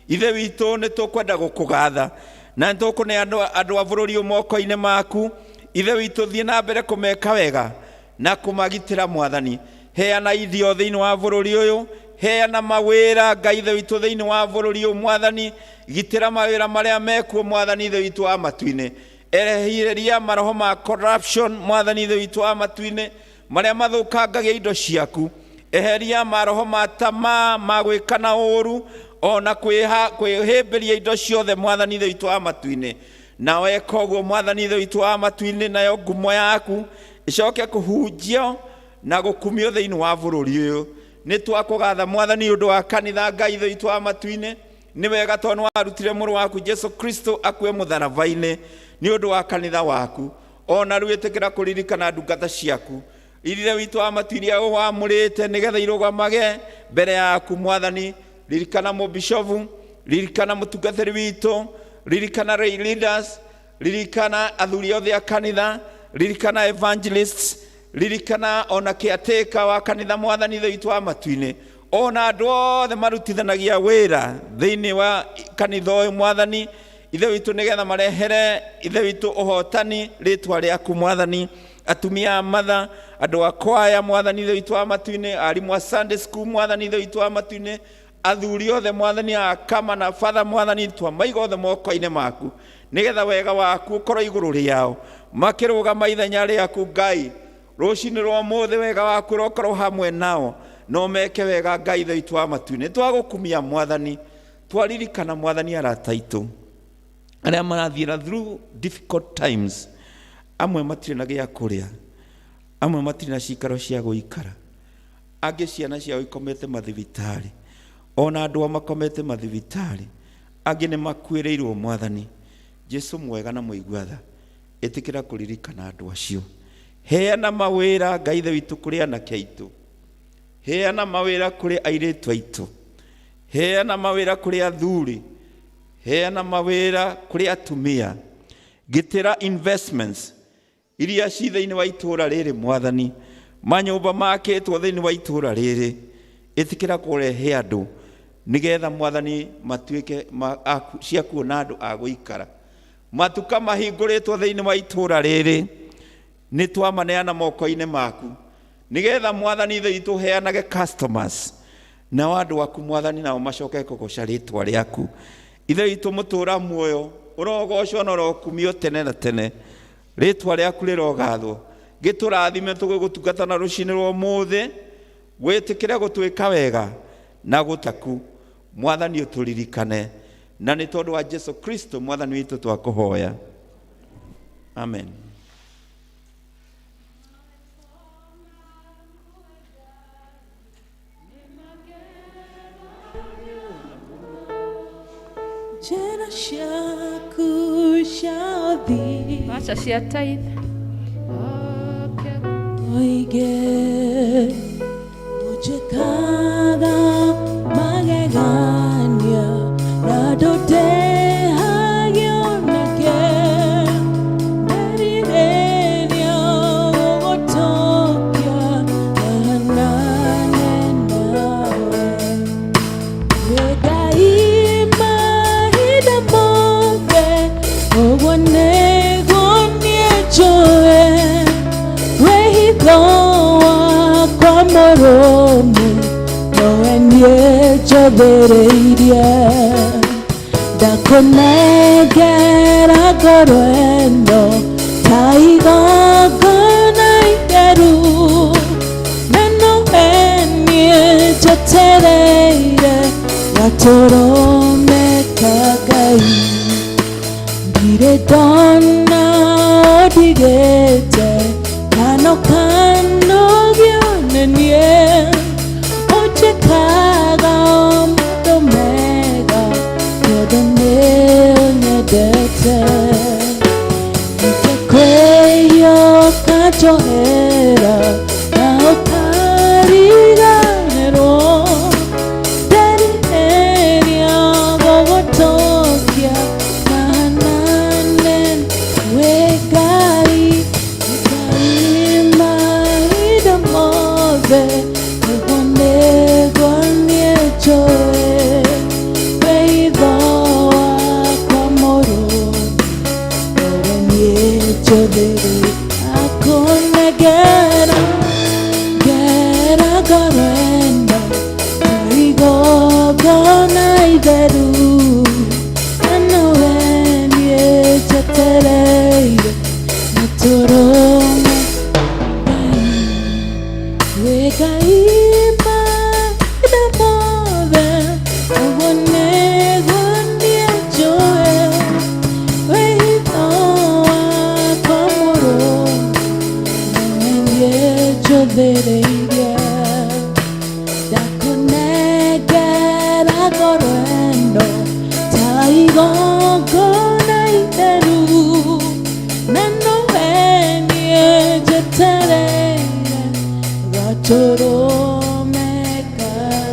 Ithe witũ nĩ tũkwenda gũkũgatha na nĩ tũkũne andũ a bũrũri ũyũ moko-inĩ maku. Ithe witũ thiĩ na mbere kũmeka wega na kũmagitĩra Mwathani. Heana irio thĩinĩ wa bũrũri ũyũ, heana mawĩra Ngai Ithe witũ thĩinĩ wa bũrũri ũyũ Mwathani, gitĩra mawĩra marĩa mekuo Mwathani Ithe witũ wa matu-inĩ. Erehiria maroho ma corruption Mwathani Ithe witũ wa matu-inĩ, marĩa mathũkangagia indo ciaku. Eheria maroho ma tamaa ma gwĩka na ũũru, ona kwĩhĩmbĩria indo ciothe Mwathani Ithe witũ wa matu-inĩ. Na weka ũguo Mwathani Ithe witũ wa matu-inĩ, nayo ngumo yaku ĩcoke kũhunjio na gũkumio thĩinĩ wa bũrũri ũyũ. Nĩ twakũgatha Mwathani ũndũ wa kanitha Ngai Ithe witũ wa matu-inĩ. Nĩ wega tondũ nĩ warutire mũrũ waku Jesu Kristo akue mũtharaba-inĩ nĩ ũndũ wa kanitha waku. Ona rĩu ĩtĩkĩra kũririkana ndungata ciaku Ithe witũ wa matu iria wamũrĩte nĩgetha irũgamage mbere yaku Mwathani. Ririkana mũbishofu, ririkana mũtungatĩri witũ, ririkana lay leaders, ririkana athuri othe a kanitha, Ririkana evangelists, ririkana ona caretaker wa kanitha, Mwathani Ithe witũ wa matu-inĩ, ona andũ othe marutithanagia wĩra thĩinĩ wa kanitha ũyũ, Mwathani Ithe witũ, nĩgetha marehere Ithe witũ ũhotani rĩtwa rĩaku, Mwathani. Atumia a matha, andũ a kwaya, Mwathani Ithe witũ wa matu-inĩ, arimũ a Sunday school, Mwathani Ithe witũ wa matu-inĩ, athuri othe, Mwathani, akama na batha, Mwathani, twamaiga othe moko-inĩ maku, nĩgetha wega waku ũkorwo igũrũ rĩao makĩrũgama ithenya rĩaku. Ngai, rũcinĩ rwa ũmũthĩ wega waku ũrokorwo hamwe nao, no meke wega. Ngai Ithe witũ wa matu-inĩ, twagũkumia, Mwathani. Twaririkana, Mwathani, arata aitũ arĩa marathiĩra through difficult times. Amwe matirĩ na gĩa kũrĩa, amwe matirĩ na cikaro cia gũikara, angĩ ciana ciao ikomete mathibitarĩ, ona andũ a makomete mathibitarĩ, angĩ nĩ makuĩrĩirwo. Mwathani Jesu mwega na mũigua tha, ĩtĩkĩra kũririkana andũ acio. Heana mawĩra, Ngai Ithe witũ, kũrĩ anake aitũ. Heana mawĩra kũrĩ airĩtu aitũ. Heana mawĩra kũrĩ athuri. Heana mawĩra kũrĩ atumia. Gitĩra investments iria ci thĩinĩ wa itũũra rĩrĩ, Mwathani. Manyũmba makĩtwo thĩinĩ wa itũũra rĩrĩ, ĩtĩkĩra kũrehe andũ, nĩgetha, Mwathani, matuĩke cia kuona andũ a gũikara. Matuka mahingũrĩtwo thĩinĩ wa itũũra rĩrĩ, nĩ twamaneana moko-inĩ maku, nĩgetha, Mwathani Ithe witũ, heanage customers, nao andũ aku, Mwathani, nao macoke kũgoca rĩtwa rĩaku. Ithe witũ mũtũũra muoyo, ũrogocwo na ũrokumio tene na tene. Rĩtwa rĩaku rĩrogathwo. Gĩtũrathime tũgĩgũtungata na rũcinĩ rwa ũmũthĩ. Wĩtĩkĩre gũtwĩka wega na gũtaku, Mwathani, ũtũririkane, na nĩ tondũ wa Jesu Kristo Mwathani witũ twakũhoya, amen. Njĩra ciaku cia ũthingu. Mbeca cia tithe. Oige ũnjĩkaga magegania na ndũndehagio nĩkĩ nderirĩria gũgũtokia hanane nawe. Wĩ Ngai mahinda mothe, ũguo nĩguo niĩ njũĩ. Wĩhitho wakwa mũrũmu, nowe niĩ njũthĩrĩirie. Ndakũnengera ngoro ĩno ta igongona itheru, na nowe niĩ njetereire gatũrũme ka Ngai. Ndirĩ ndona ũndigĩte kana ũkanogio nĩ niĩ. Ũnjĩkaga maũndũ mega tondũ nĩ ũnyendete. Ingĩkwĩhia ũkanjohera na ũkariganĩrwo. Nderirĩria gũgũtokia hanane. Wĩ Ngai, Ngai mahinda mothe, ũguo nĩguo niĩ njũĩ. Wĩhitho wakwa mũrũmu, nowe niĩ njũthĩrĩirie. Akũnengera ngera ngoro ĩno ta igongona itheru, na nowe niĩ njetereire gatũrũme. Wĩ Ngai mahinda mothe, ũguo nĩguo niĩ njũĩ. Wĩhitho wakwa mũrũmu, nowe niĩ njũthĩrĩirie. Ndakũnengera ngoro ĩno ta igongona itheru, na nowe niĩ njetereire gatũrũme ka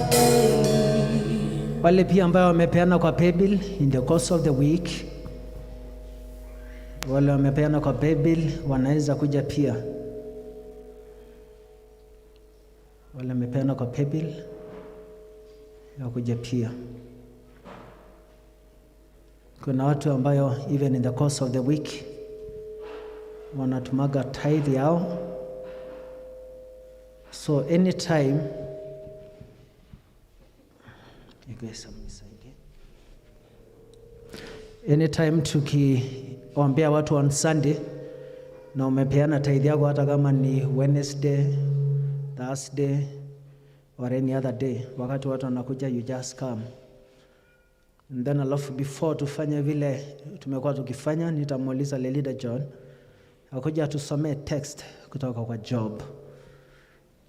Ngai. Wale pia ambayo wamepeana kwa paybill in the course of the week. Wale wamepeana kwa paybill wanaweza kuja pia. Wale wamepeana kwa paybill wakuja pia. Kuna watu ambayo even in the course of the week wanatumaga tithe yao, so anytime you guys mnisaidie. Anytime tukiombea watu on Sunday na umepeana tithe yako, hata kama ni Wednesday, Thursday or any other day, wakati watu wanakuja, you just come. And then alafu before tufanye vile tumekuwa tukifanya, nitamuuliza Lelida John akuja tusomee text kutoka kwa Job,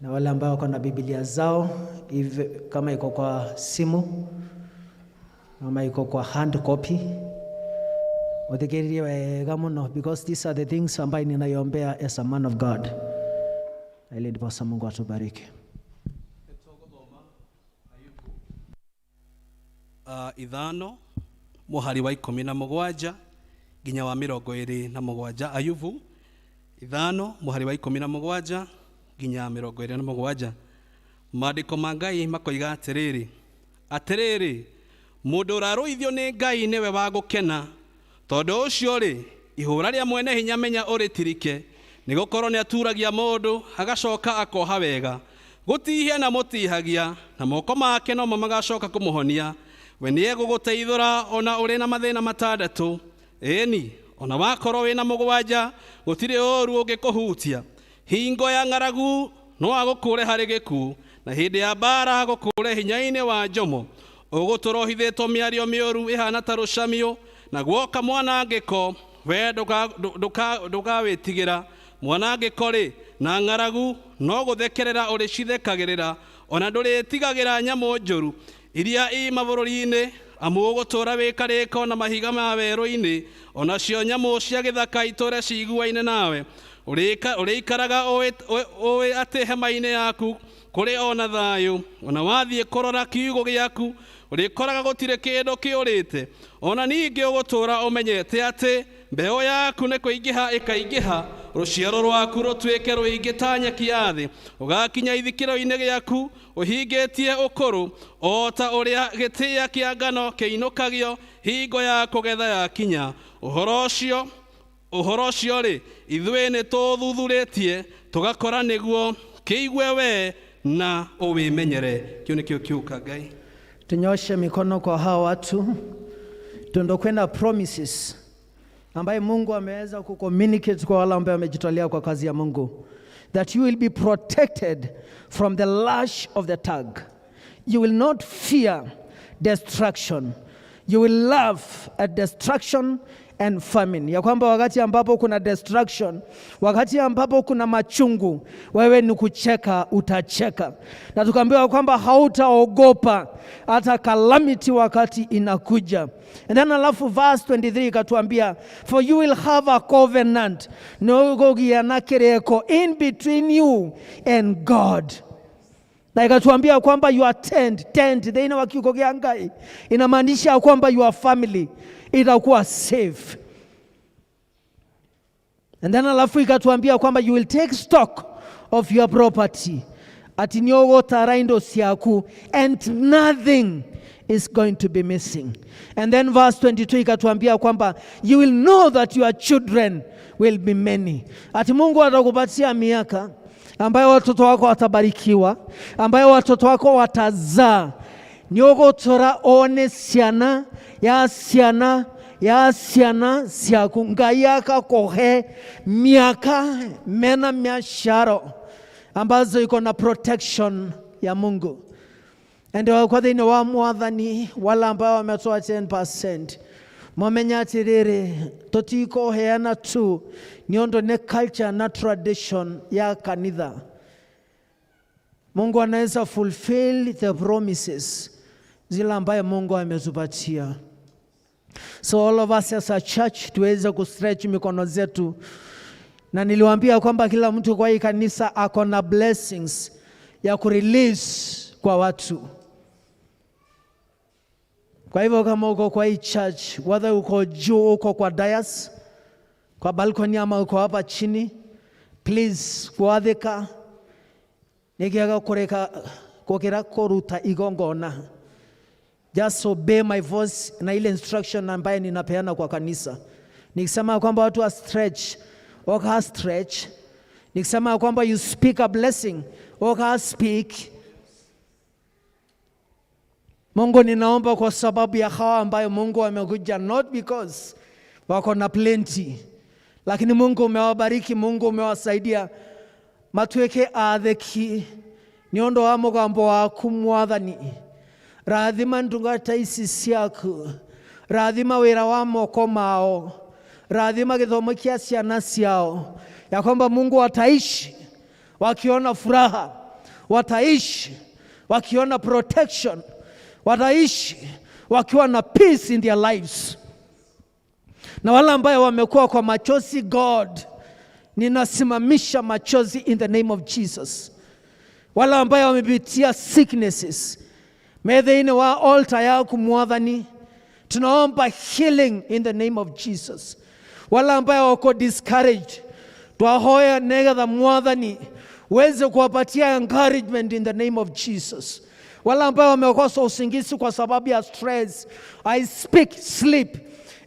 na wale ambao wako na Biblia zao hivi, kama iko kwa simu ama iko kwa hard copy, uthikiririe wega muno, because these are the things ambayo ninaiombea as a man of God, na ili ndiposa Mungu atubariki. 5 muhari wa 17 nginya wa 27. Ayubu 5 muhari wa 17 nginya 27. Maandĩko ma Ngai makoiga atĩrĩrĩ, atĩrĩrĩ, mũndũ ũrarũithio nĩ Ngai nĩwe wa gũkena, tondũ ũcio rĩ, ihũra rĩa mwene hinya menya ũrĩtirike, nĩgũkorwo nĩaturagia mũndũ agacoka akoha wega. Gũtihia na mũtihagia, na moko make nomo magacoka kũmũhonia. We nĩegũgũteithũra ona ũrĩ na mathĩna 6, ĩni ona wakorwo wĩna 7, gũtirĩ ũũru ũngĩkũhutia. Hingo ya ng'aragu no agũkũre harĩ gĩkuũ, na hĩndĩ ya mbara agũkũre hinya-inĩ wa njomo. Ũgũtũra ũhithĩtwo mĩario mĩũru ĩhana ta rũcamio, na guoka mwanangĩko we ndũkawĩtigĩra. Mwanangĩko rĩ na ng'aragu no gũthekerera ũrĩcithekagĩrĩra, ona ndũrĩtigagĩra nyamũ njũru iria i mabũrũri-inĩ, amu ũgũtũũra wĩ karĩko na mahiga ma werũ-inĩ, onacio nyamũ cia gĩthaka itũũre ciguaine nawe. Ũrĩikaraga ũĩ atĩ hema-inĩ yaku kũrĩ ona thayũ, ona wathiĩ kũrora kiugũ gĩaku ũrĩkoraga gũtirĩ kĩndũ kĩũrĩte. Ona ningĩ ũgũtũũra ũmenyete atĩ mbeũ yaku nĩ kũingĩha ĩkaingĩha, rũciaro rwaku rũtuĩke rũingĩ ta nyeki ya thĩ. Ũgakinya ithikĩro-inĩ gĩaku ũhingĩtie ũkũrũ, o ta ũrĩa gĩtĩa kĩa ngano kĩinũkagio hingo ya kũgetha yakinya. Ũhoro ũcio rĩ, ithuĩ nĩ tũthuthurĩtie tũgakora nĩguo kĩigue we na ũwĩmenyere. Kĩu nĩkĩo kiuka Ngai. Tunyoshe mikono kwa hawa watu, tundokwenda promises ambaye Mungu ameweza kucommunicate kwa wale ambao wamejitolea kwa kazi ya Mungu, that you will be protected from the lash of the tug. You will not fear destruction. You will laugh at destruction and famine. Ya kwamba wakati ambapo kuna destruction, wakati ambapo kuna machungu, wewe ni kucheka, utacheka. Na tukaambiwa kwamba hautaogopa hata calamity wakati inakuja. And then alafu verse 23 ikatuambia, for you will have a covenant na kireko in between you and God. Na ikatuambia kwamba you are tent thĩinĩ wa kiugo kĩa Ngai inamaanisha kwamba your family itakuwa safe. And then alafu ikatuambia kwamba you will take stock of your property, ati nĩũgũtara indo ciaku and nothing is going to be missing. And then verse 22 ikatuambia kwamba you will know that your children will be many, ati Mungu atakupatia miaka ambayo watoto wako watabarikiwa, ambayo watoto wako watazaa. Nĩũgũtũra one ciana ya ciana ya ciana ciaku. Ngai akakũhe miaka mena miasharo ambazo iko na protection ya Mungu. And kwa thĩinĩ wa Mwathani, wala ambao wametoa 10%, mamenya atĩrĩrĩ, tũtikũheana tu nĩ ũndũ nĩ culture na tradition ya kanitha. Mungu anaweza fulfill the promises zile ambayo Mungu ametupatia. So all of us as a church tuweze kustretch mikono zetu, na niliwaambia kwamba kila mtu kwa hii kanisa ako na blessings ya kurelease kwa watu. Kwa hivyo kama uko kwa hii church, whether uko juu, uko kwa dais, Kwa balcony ama uko hapa chini, please gwathĩka nĩ kĩega kũreka gũkĩra kũruta igongona. Just obey my voice na ile instruction ambaye ninapeana kwa kanisa. Nikisema kwamba watu wa stretch, waka stretch. Nikisema kwamba you speak a blessing, waka speak. Mungu, ninaomba kwa sababu ya hawa ambayo Mungu amekuja, not because wako na plenty, lakini Mungu umewabariki, Mungu umewasaidia matuĩke athĩki nĩ ũndũ wa mũgambo waku Mwathani. Rathima ndungata ici ciaku, rathima wĩra wa moko mao, rathima gĩthomo kĩa ciana ciao, ya kwamba Mungu wataishi wakiona furaha, wataishi wakiona protection, wataishi wakiwa na peace in their lives. Na wale ambayo wamekuwa kwa machozi, God, ninasimamisha machozi in the name of Jesus. Wale ambayo wamepitia sicknesses, thĩinĩ wa altar yaku Mwathani, tunaomba healing in the name of Jesus. Wale ambayo wako discouraged, twahoya negetha Mwathani uweze kuwapatia encouragement in the name of Jesus. Wale ambayo wamekosa usingizi kwa sababu ya stress, I speak sleep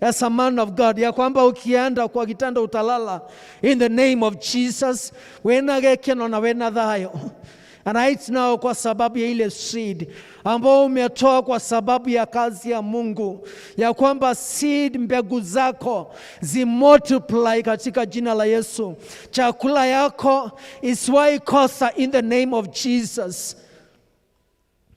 as a man of God, ya kwamba ukienda kwa kitanda utalala in the name of Jesus, wena gĩkeno na wena thayũ. And right now, kwa sababu ya ile seed ambao umetoa kwa sababu ya kazi ya Mungu, ya kwamba seed, mbegu zako zimultiply katika jina la Yesu. Chakula yako isiwahi kosa in the name of Jesus.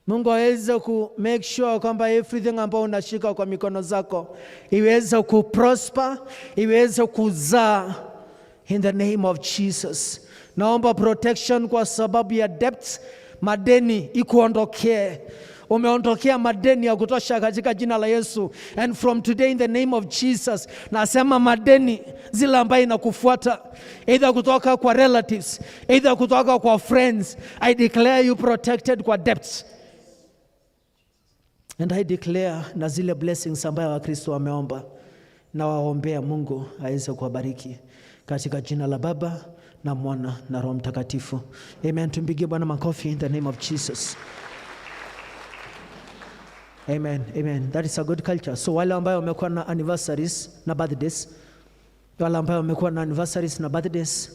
Mungu aweze ku make sure kwamba everything ambao unashika kwa mikono zako iweze ku prosper, iweze kuzaa in the name of Jesus. Naomba protection kwa sababu ya debt, madeni ikuondokee. Umeondokea madeni ya kutosha katika jina la Yesu. And from today in the name of Jesus, nasema madeni zile ambayo inakufuata either kutoka kwa relatives, either kutoka kwa friends, I declare you protected kwa debts. And I declare na zile blessings ambayo Wakristo wameomba na waombea, Mungu aweze kuwabariki katika jina la Baba na Mwana na Roho Mtakatifu. Amen. Tumpigie Bwana makofi in the name of Jesus. Amen. Amen. That is a good culture. So wale ambayo wamekuwa na anniversaries na birthdays, wale ambayo wamekuwa na anniversaries na birthdays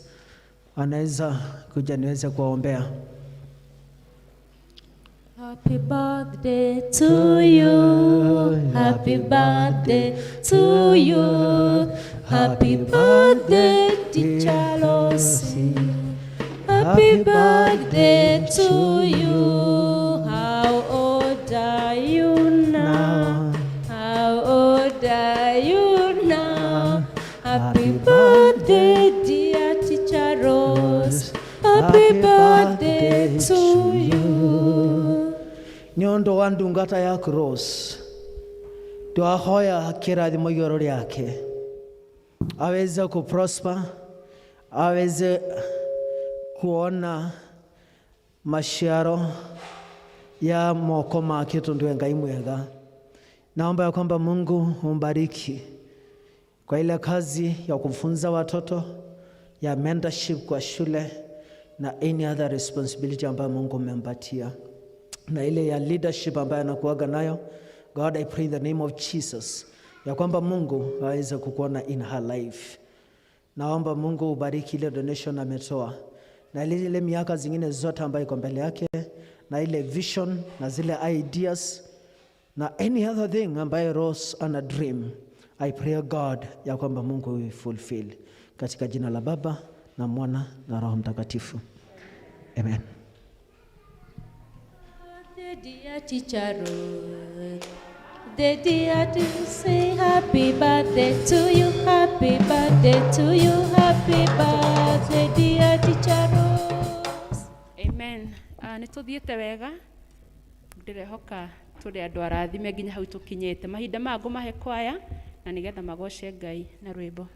wanaweza kuja niweze kuwaombea. Happy birthday to you. Happy birthday to you. Happy birthday, Teacher Lucy. Happy birthday to you. How old are you now? How old are you now? Happy birthday, dear Teacher Rose. Happy birthday to you. Nĩ ũndũ wa ndungata yaku Rose, twahoya kĩrathimo igũrũ rĩake, aweze kuprosper, aweze kuona maciaro ya moko make tondũ Ngai mwega. Naomba ya kwamba Mungu umbariki kwa ile kazi ya kufunza watoto ya mentorship kwa shule na any other responsibility ambayo Mungu umempatia na ile ya leadership ambayo anakuaga nayo. God, I pray in the name of Jesus ya kwamba Mungu aweze kukuona in her life. Naomba Mungu ubariki ile donation ametoa na ile miaka zingine zote ambayo iko mbele yake na ile vision na zile ideas na any other thing ambayo Rose ana dream. I pray, God, ya kwamba Mungu will fulfill katika jina la Baba na Mwana na Roho Mtakatifu. Amen. The dear teacher Rose, the dear to say happy birthday to you, happy birthday to you, happy birthday, dear teacher Rose. Amen. Nĩ tũthiĩte wega, ndĩrehoka tũrĩ andũ arathime nginya hau tũkinyĩte. Mahinda maya ngũmahe kwaya na nĩgetha magoce Ngai na rwĩmbo.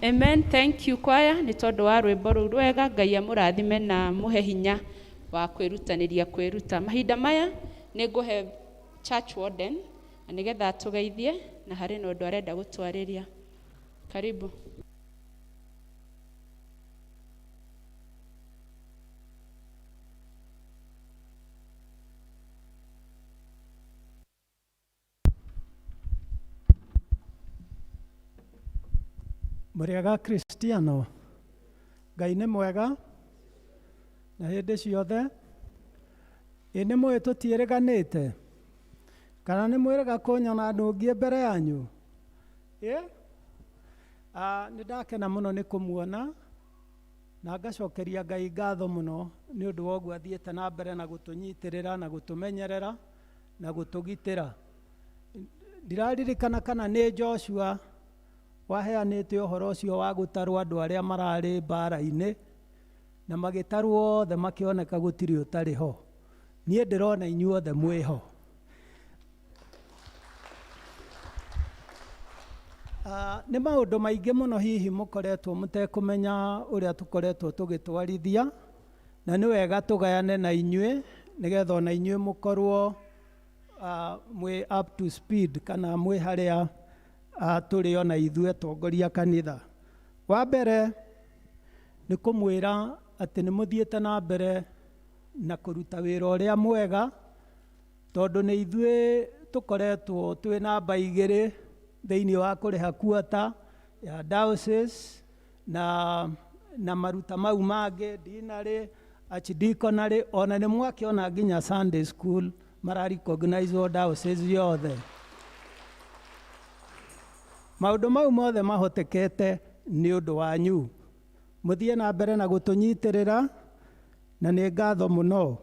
Amen. Thank you choir nĩ tondũ wa rwĩmbo rũu rwega. Ngai amũrathime na mũhe hinya wa kwĩrutanĩria kwĩruta. Mahinda maya nĩ ngũhe church warden na nĩgetha atũgeithie na harĩ na ũndũ arenda gũtwarĩria. Karibu. Mũrĩega Kristiano, Ngai nĩ mwega na hĩndĩ ciothe. Ĩ nĩ mũĩ tũtiĩrĩganĩte kana nĩ mwĩrĩga kũnyona nũngiĩ mbere yanyu? Ĩ nĩ ndakena mũno nĩ kũmuona na ngacokeria Ngai ngatho mũno nĩ ũndũ wa ũguo athiĩte na mbere na gũtũnyitĩrĩra na gũtũmenyerera na gũtũgitĩra. Ndiraririkana kana nĩ Joshua waheanĩte ũhoro ũcio wa gũtarwo andũ arĩa mararĩ mbara-inĩ na magĩtarwo othe makĩoneka gũtirĩ ũtarĩ ho. Niĩ ndĩrona inyuothe mwĩ ho. Nĩ maũndũ maingĩ mũno hihi mũkoretwo mũtekũmenya ũrĩa tũkoretwo tũgĩtwarithia, na nĩ wega tũgayane na inyuĩ nĩgetha ona inyuĩ mũkorwo mwĩ up to speed kana mwĩ harĩa tũrĩ ona ithuĩ atongoria kanitha. Wa mbere nĩ kũmwĩra atĩ nĩ mũthiĩte na mbere na kũruta wĩra ũrĩa mwega, tondũ nĩ ithuĩ tũkoretwo twĩ namba igĩrĩ thĩinĩ wa kũrĩha kuota ya diocese na maruta mau mangĩ, deanery, archdeaconry, ona nĩ mwakĩona nginya Sunday school mara recognize diocese yothe. Maũndũ mau mothe mahotekete nĩ ũndũ wanyu. Mũthiĩ na mbere na gũtũnyitĩrĩra na nĩ ngatho mũno.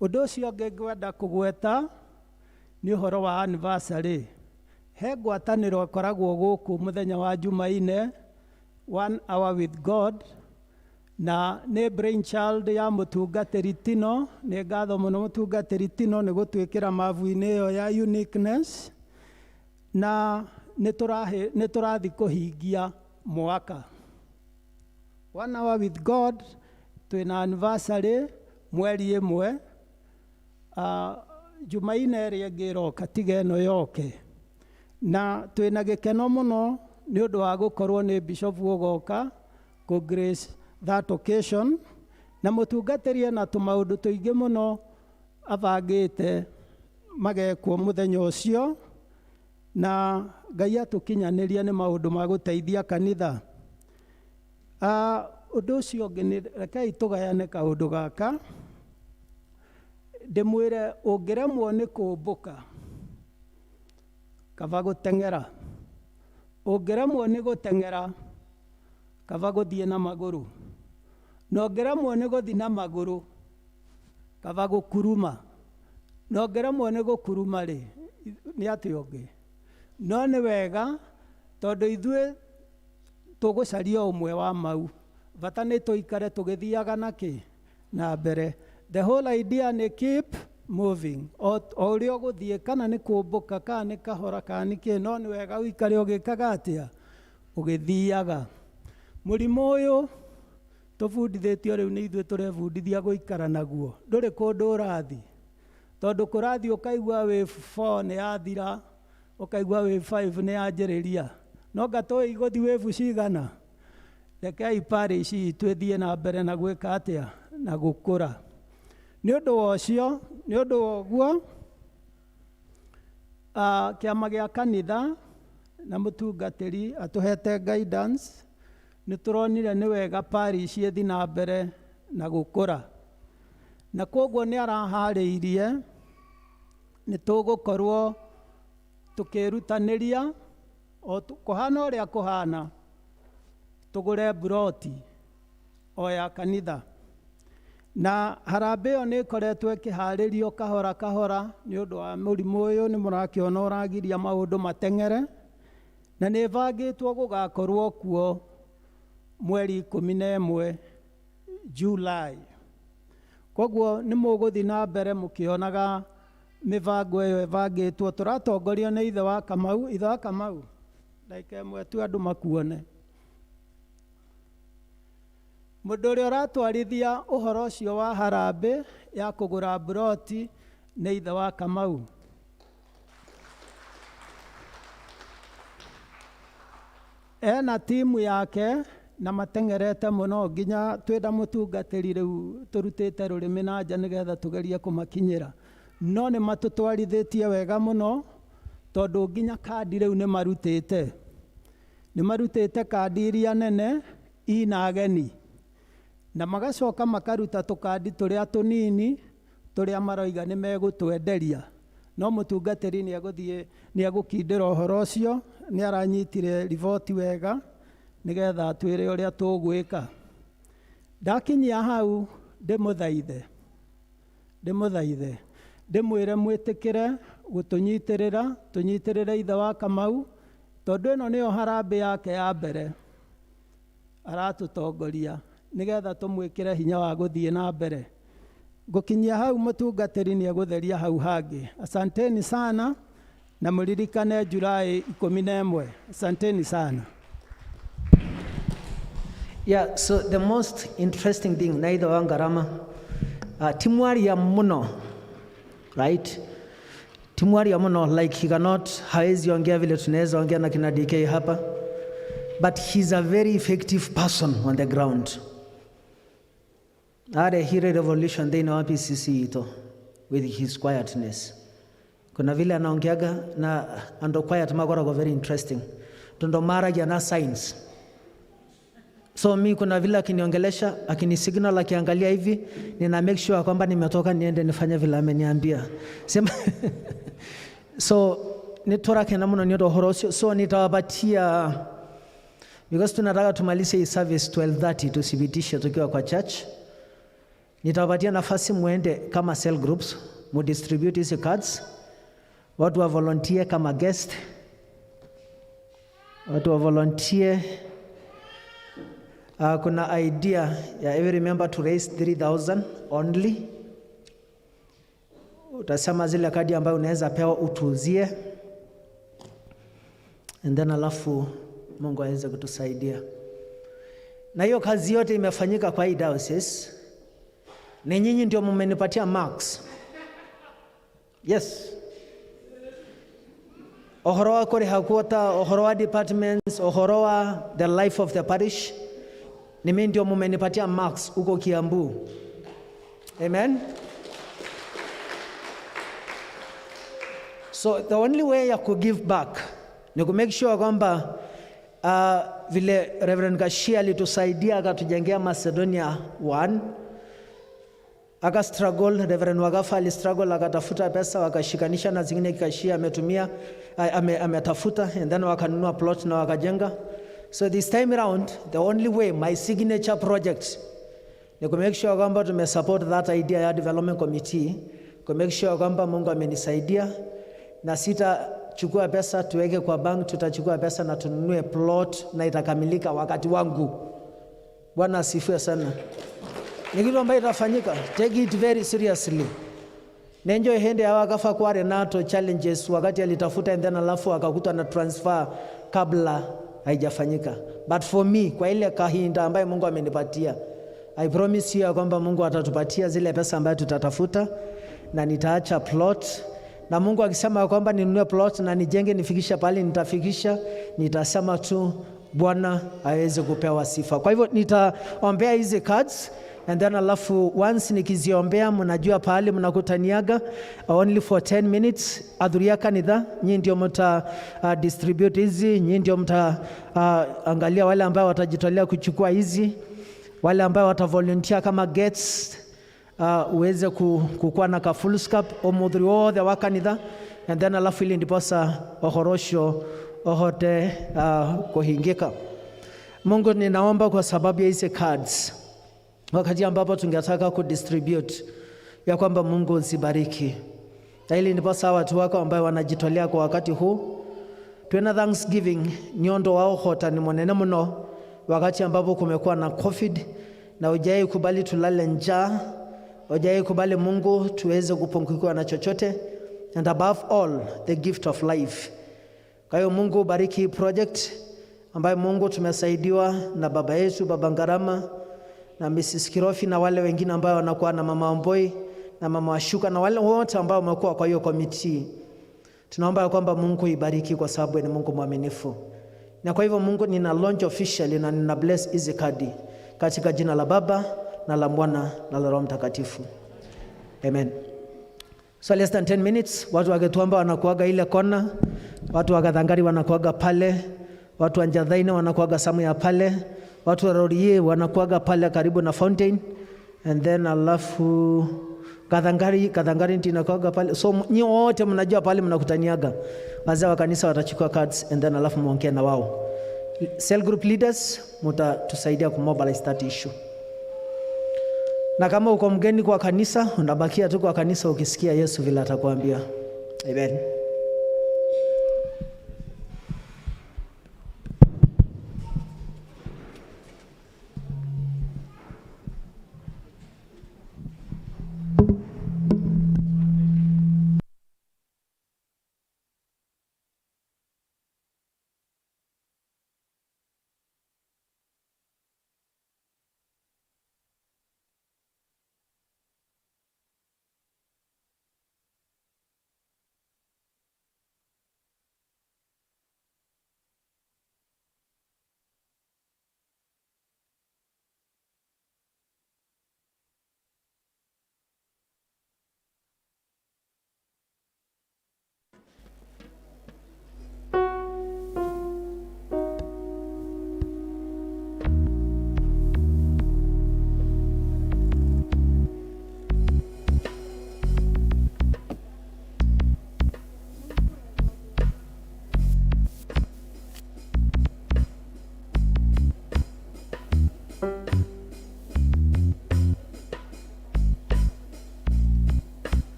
Ũndũ ũcio ũngĩ ngwenda kũgweta nĩ ũhoro wa anniversary. He ngwatanĩro ĩkoragwo gũkũ mũthenya wa Jumaine, One Hour with God, na nĩ brainchild ya mũtungatĩri Tino. Nĩ ngatho mũno mũtungatĩri Tino nĩ gũtwĩkĩra mabu-inĩ ĩyo ya uniqueness, na nĩ tũrathiĩ kũhingia mwaka. One Hour with God twĩna anniversary mweri ĩmwe, Jumaine ĩrĩa ĩngĩ ĩroka tiga ĩno yoke. Na twĩna gĩkeno mũno nĩ ũndũ wa gũkorwo nĩ bishop ũgoka kũ grace that occasion, na mũtungatĩri ena tũmaũndũ tũingĩ mũno abangĩte magekwo mũthenya ũcio, na Ngai atũkinyanĩrie nĩ maũndũ ma gũteithia kanitha. Ũndũ ũcio ũngĩ nĩ rekei tũgayane kaũndũ gaka, ndĩmwĩre ũngĩremwo nĩ kũmbũka kaba gũteng'era, ũngĩremwo nĩ gũteng'era kaba gũthiĩ na magũrũ, na ũngĩremwo nĩ gũthiĩ na magũrũ kaba gũkuruma, na ũngĩremwo nĩ gũkuruma rĩ nĩ atĩa ũngĩ? No nĩ wega tondũ ithuĩ tũgũcaria ũmwe wa mau, bata nĩ tũikare tũgĩthiaga nakĩ na mbere. The whole idea nĩ keep moving, o ũrĩa ũgũthiĩ kana nĩ kũmbũka kana nĩ kahora kana nĩ kĩ, no nĩ wega ũikare ũgĩkaga atĩa, ũgĩthiaga. Mũrimũ ũyũ tũbundithĩtio rĩu nĩ ithuĩ tũrebundithia gũikara naguo, ndũrĩ kũndũ ũrathiĩ, tondũ kũrathiĩ ũkaigua wave 4 nĩ yathira, ũkaigua wave 5 nĩ yanjĩrĩria, no nga tũĩ igũthiĩ wave cigana. Rekei parish itũ ĩthiĩ na mbere na gwĩka atĩa, na gũkũra. Nĩ ũndũ wa ũcio, nĩ ũndũ wa ũguo, kĩama gĩa kanitha na mũtungatĩri atũhete guidance, nĩ tũronire nĩ wega parish ĩthiĩ na mbere na gũkũra, na koguo nĩ araharĩirie nĩ tũgũkorwo tũkĩrutanĩria o kũhana ũrĩa kũhana, tũgũre mburoti o ya kanitha. Na harambee ĩyo nĩ ĩkoretwo ĩkĩharĩrio kahora kahora nĩ ũndũ wa mũrimũ ũyũ, nĩ mũrakĩona ũragiria maũndũ mateng'ere, na nĩ ĩbangĩtwo gũgakorwo kuo mweri 11 July. Koguo nĩ mũgũthiĩ na mbere mũkĩonaga mĩbango ĩyo ĩbangĩtwo. Tũratongorio nĩ ithe wa Kamau. Ithe wa Kamau, ndagĩka ĩmwe tu andũ makuone. Mũndũ ũrĩa ũratwarithia ũhoro ũcio wa harambĩ ya kũgũra mburoti nĩ ithe wa Kamau. Ena timu yake na mateng'erete mũno nginya twĩna mũtungatĩri rĩu tũrutĩte rũrĩmĩ na nja nĩgetha tũgerie kũmakinyĩra, no nĩ matũtwarithĩtie wega mũno tondũ nginya kandi rĩu nĩ marutĩte, nĩ marutĩte kandi iria nene ina ageni, na magacoka makaruta tũkandi tũrĩa tũnini tũrĩa maroiga nĩ megũtwenderia. No mũtungatĩri nĩ egũthiĩ, nĩ egũkindĩra ũhoro ũcio, nĩ aranyitire riboti wega nĩgetha atwĩre ũrĩa tũgwĩka. Ndakinyia hau ndĩmũthaithe, ndĩmũthaithe ndĩmwĩre mwĩtĩkĩre gũtũnyitĩrĩra, tũnyitĩrĩre ithe wa Kamau, tondũ ĩno nĩyo harambĩ yake ya mbere aratũtongoria nĩgetha tũmwĩkĩre hinya wa gũthiĩ na mbere. Ngũkinyia hau mũtungatĩri nĩ egũtheria hau hangĩ. Asanteni sana na mũririkane Julai 11. Asanteni sana. Yeah, so the most interesting thing, na ithe wa Ngarama, ti mwaria muno, right? Ti mwaria muno, like he cannot, hawezi ongea vile tunaweza ongea na kina DK hapa, but he's a very effective person on the ground. Arehire revolution thĩinĩ wa PCC ito with his quietness. Kuna vile anaongeaga na ando quiet makoragwo very interesting, tondo maragia na signs. So mi kuna vile akiniongelesha, akinisignal, akiangalia hivi, nina make sure kwamba nimetoka niende nifanye vile ameniambia. Sema so nĩtũrakena mũno nĩ ũndũ wa ũhoro ũcio. So nitawapatia, because tunataka tumalize hii service 12:30, tusipitishe tukiwa kwa church. Nitawapatia nafasi muende kama cell groups, mudistribute hizi cards. Watu wa volunteer kama guest. Watu wa volunteer. Kuna idea ya every member to raise 3000 only. Utasema zile kadi ambayo unaweza pewa utuuzie, and then alafu Mungu aweze kutusaidia. Na hiyo kazi yote imefanyika kwa hii diocese. Ni nyinyi ndio mmenipatia marks. Yes. Ũhoro wa kũrĩha quota, ũhoro wa departments, ũhoro wa the life of the parish, ni mimi ndio mmenipatia marks huko Kiambu. Amen. So the only way ya ku give back ni ku make sure kwamba vile Reverend Gashia alitusaidia akatujengea Macedonia 1, aka struggle, Reverend Wagafa ali struggle akatafuta pesa, wakashikanisha na zingine Kashia ametumia, ametafuta and then wakanunua plot na wakajenga. So this time round, the only way, my signature project ni ku make sure kwamba tume support that idea ya development committee, ku make sure kwamba Mungu amenisaidia na sitachukua pesa tuweke kwa bank, tutachukua pesa na tununue plot na itakamilika wakati wangu. Bwana asifiwe sana. Ni kitu ambayo itafanyika. Take it very seriously. Nenjo hende awakafa kwa Renato challenges wakati alitafuta and then alafu akakuta na transfer kabla haijafanyika. But for me, kwa ile kahinda ambayo Mungu amenipatia, I promise you ya kwamba Mungu atatupatia zile pesa ambayo tutatafuta na nitaacha plot, na Mungu akisema kwamba ninunue plot na nijenge nifikishe pale nitafikisha, nitasema tu Bwana aweze kupewa sifa. Kwa hivyo nitaombea hizi cards and then alafu once nikiziombea, mnajua pahali mnakutaniaga only for 10 minutes. Athuria kanitha, nyinyi ndio mta distribute hizi, nyinyi ndio mta angalia wale ambao watajitolea kuchukua hizi, wale ambao watavolunteer kama guests, uweze kukuwa na ka foolscap omuthuri wothe wa kanitha and then alafu ili ndiposa ũhoro ũcio ũhote kuhingika. Mungu, ninaomba kwa sababu ya hizi cards, wakati ambapo tungetaka kudistribute, ya kwamba Mungu zibariki, na ili ndiposa watu wako ambao wanajitolea kwa wakati huu, twina thanksgiving nyondo wa ũhotani mũnene mũno wakati ambapo kumekuwa na COVID na hujai kubali tulale njaa, hujai kubali Mungu tuweze kupungukiwa na chochote, and above all the gift of life. Kwa hiyo Mungu, bariki hii project ambayo Mungu tumesaidiwa na baba yetu Baba Ngarama. na Mrs. Kirofi na wale wengine ambao wanakuwa na Mama Omboi na Mama Washuka na wale wote ambao wamekuwa kwa hiyo committee. Tunaomba ya kwamba Mungu ibariki kwa sababu ni Mungu mwaminifu. Na kwa hivyo Mungu, nina launch officially na nina bless hizi kadi katika jina la Baba na la Mwana na la Roho Mtakatifu. Amen. So less than 10 minutes, watu wa Gituamba wanakuaga ile kona, watu wa Gathangari wanakuaga pale, watu wa Njathaini wanakuaga samu ya pale, watu wa Rorie wanakuaga pale karibu na fountain, and then alafu Gathangari ndio inakuaga pale. So nyi wote mnajua pale mnakutaniaga. Wazee wa kanisa watachukua cards and then alafu muongee na wao. Cell group leaders mtatusaidia kumobilize that issue. Na kama uko mgeni kwa kanisa, unabakia tu kwa kanisa ukisikia Yesu vile atakwambia. Amen.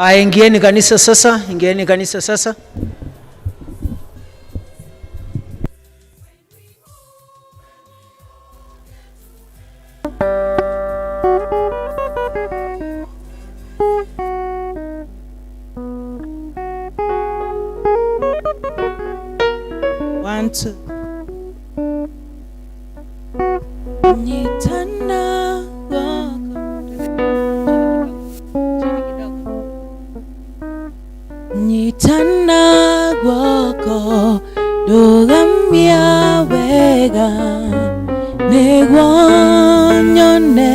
Aya, ingieni kanisa sasa, ingieni kanisa sasa. One, two. Nyitana guoko. Nyitana guoko ndũgamia wega nĩguo nyone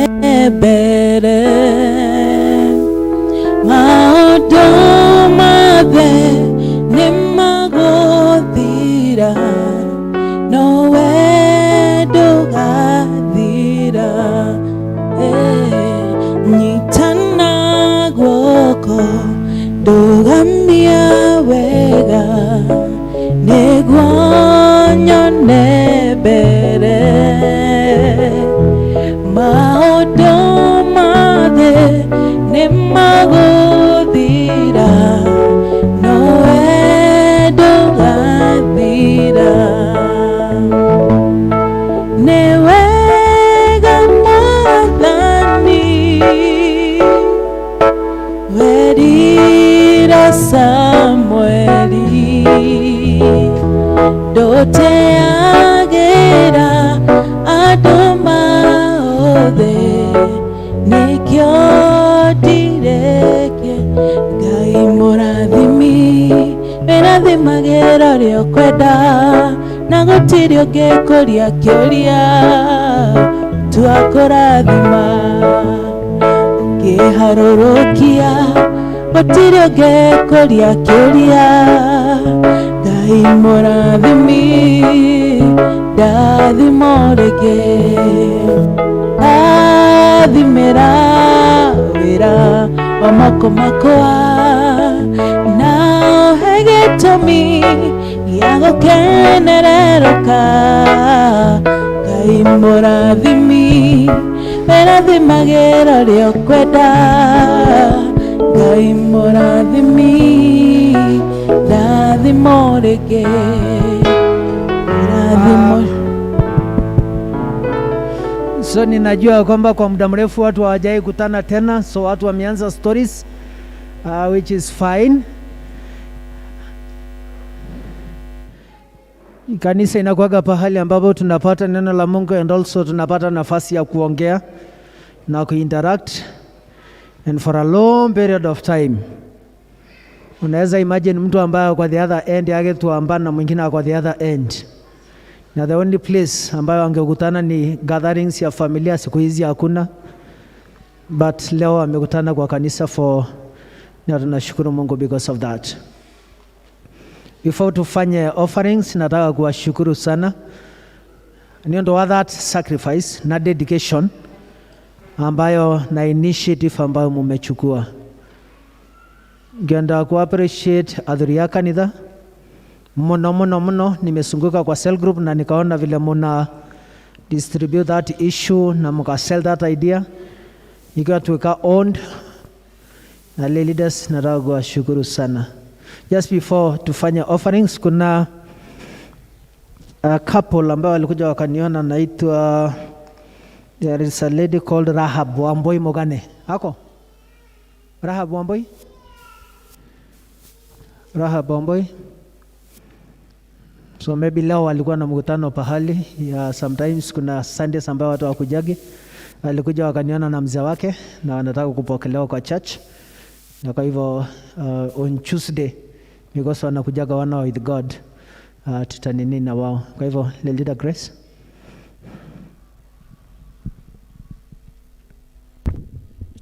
mbere maũndũ mothe nĩmagũthira nowe ndũgathira. Eh, nyitana guoko ndũgamia wega nĩguo nyone mbere maũndũ mothe nĩmagũthira nowe ndũgathira. Nĩ wega Mwathani werire Samueli ndũteagĩra andũ maothe nĩkĩo ndirĩkie. Ngai mũrathimi wĩrathimagĩra ũrĩa ũkwenda na gũtirĩ ũngĩkũria kĩũria tua kũrathima ngĩharũrũkia gũtirĩ ũngĩkũria kĩũria. Ngai mũrathimi ndathimo rĩngĩ ndathimĩra wĩra wa moko makwa na ũhe gĩtũmi gĩa gũkenererũka. Ngai mũrathimi wĩrathimagĩra ũrĩa ũkwenda. Ngai mũrathimi ndathimo rĩngĩ rathimo. So ninajua kwamba kwa muda mrefu watu hawajai kutana tena, so watu wameanza stories, which is fine. Kanisa inakuwaga pahali ambapo tunapata neno la Mungu and also tunapata nafasi ya kuongea na kuinteract and for a long period of time. Unaweza imagine mtu ambaye kwa the other end yake tuambana na mwingine kwa the other end, na the only place ambayo angekutana ni gatherings ya familia. Siku hizi hakuna, but leo amekutana kwa kanisa for, na tunashukuru Mungu because of that. Before tufanye offerings, nataka kuwashukuru sana nĩ ũndũ wa that sacrifice na dedication ambayo na initiative ambayo mumechukua. Ngenda ku appreciate athuri ya kanitha muno muno muno. Nimezunguka kwa cell group na nikaona vile muna distribute that issue na muka sell that idea ikatuweka owned na lay leaders. Nataka kuwashukuru sana. Just before tufanye offerings, kuna a couple ambao walikuja wakaniona, naitwa, there is a lady called Rahab Wamboi Mogane. Ako Rahab Wamboi, Rahab Wamboi. So maybe leo walikuwa na mkutano pahali ya, sometimes kuna Sundays ambayo watu hawakujagi. Walikuja wakaniona na mzee wake na wanataka kupokelewa kwa church, na kwa hivyo on Tuesday, because wanakujaga wana with God, tutanini na wao. Kwa hivyo Leader Grace.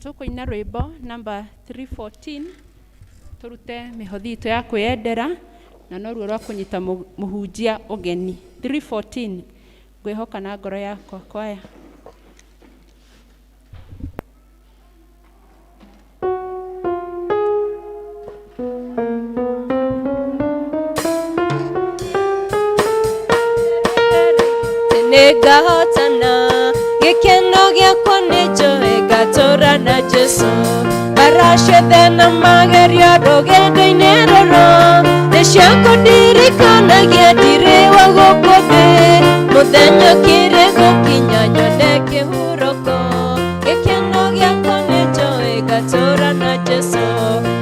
Tũkũina rwĩmbo namba 314 tũrute mĩhothi itũ ya kwĩyendera na noruo rwa kũnyita mũhunjia ũgeni. 314, ngwĩhoka na ngoro yakwa, kwaya. Nĩngahotana gĩkeno gĩakwa nĩ njũĩ ngatũra. na Jesu. Bara ciothe na magerio rũgendo-inĩ rũrũ nĩ ciakũndirikanagia ndirĩ wa gũkũ thĩ. Mũthenya ũkĩrĩ gũkinya nyone kĩhurũko, gĩkeno gĩakwa nĩ njũĩ ngatũũra na Jesu.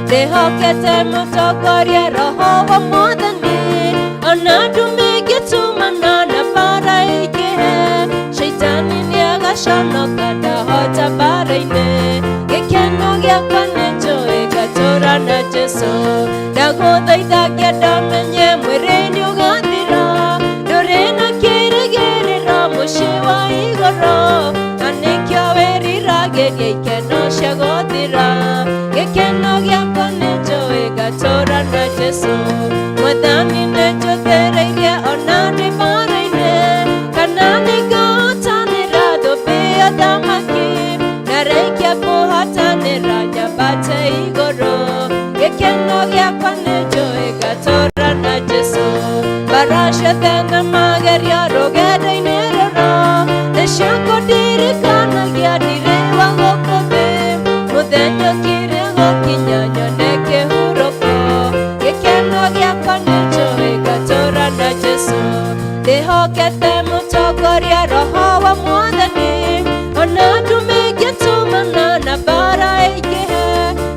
Ndĩhokete mũtongoria roho wa Mwathani, ona nduma ĩngĩtumana na bara ĩingĩhe, shaitani nĩagaconoka ndahota mbara-inĩ. Gĩkeno gĩakwa nĩ njũĩ ngatũũra na Jesu. Ndagũthaitha ngĩenda menye mwĩrĩ nĩũgathira, ndũrĩ na kĩĩrĩgĩrĩro mũciĩ wa igũrũ, na nĩkĩo wĩriragĩria ikeno cia gũthira. Gĩkeno gĩakwa nĩ njũĩ ngatũũra na Jesu. Mwathani nĩ njũthĩrĩirie ona ndĩ mbara-inĩ, kana nĩ ngũhotanĩra thũmbĩ ya ũthamaki, ndarĩkia kũhotanĩra nyambate igũrũ. Gĩkeno gĩakwa nĩ njũĩ ngatũũra na Jesu. Bara ciothe na magerio rũgendo-inĩ rũrũ nĩ ciakũndirikanagia ndirĩ wa gũkũ thĩ. Mũthenya ũkĩrĩ gũkinya nyone kĩhurũko, gĩkeno gĩakwa nĩ njũĩ ngatũũra na Jesu. Ndĩhokete mũtongoria roho wa Mwathani, ona nduma ĩngĩtumana na bara ĩingĩhe,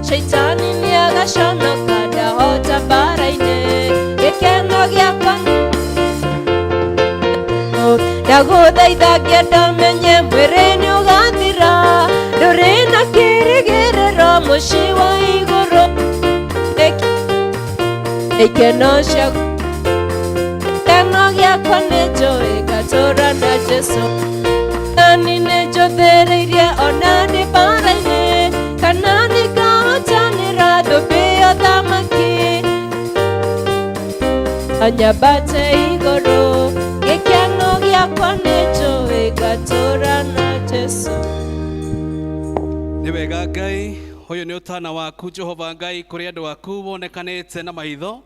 shaitani nĩagaconoka ndahota mbara-inĩ. Gĩkeno gĩakwa ndagũthaitha ngĩenda menye mwĩrĩ nĩũgathira, ndũrĩ na kĩĩrĩgĩrĩro mũciĩ wa igũrũ, ikeno cia gĩkeno gĩakwa nĩ njũĩ ngatũũra na Jesu. Nani nĩ njũthĩrĩirie ona ndĩ mbara-inĩ, kana nĩ ngahotanĩra thũmbĩ ya ũthamaki, nyambate igũrũ. Gĩkeno gĩakwa nĩ njũĩ ngatũũra na Jesu. Nĩ wega Ngai, ũyũ nĩ ũtana waku Jehova Ngai kũrĩ andũ aku wonekanĩte na maitho.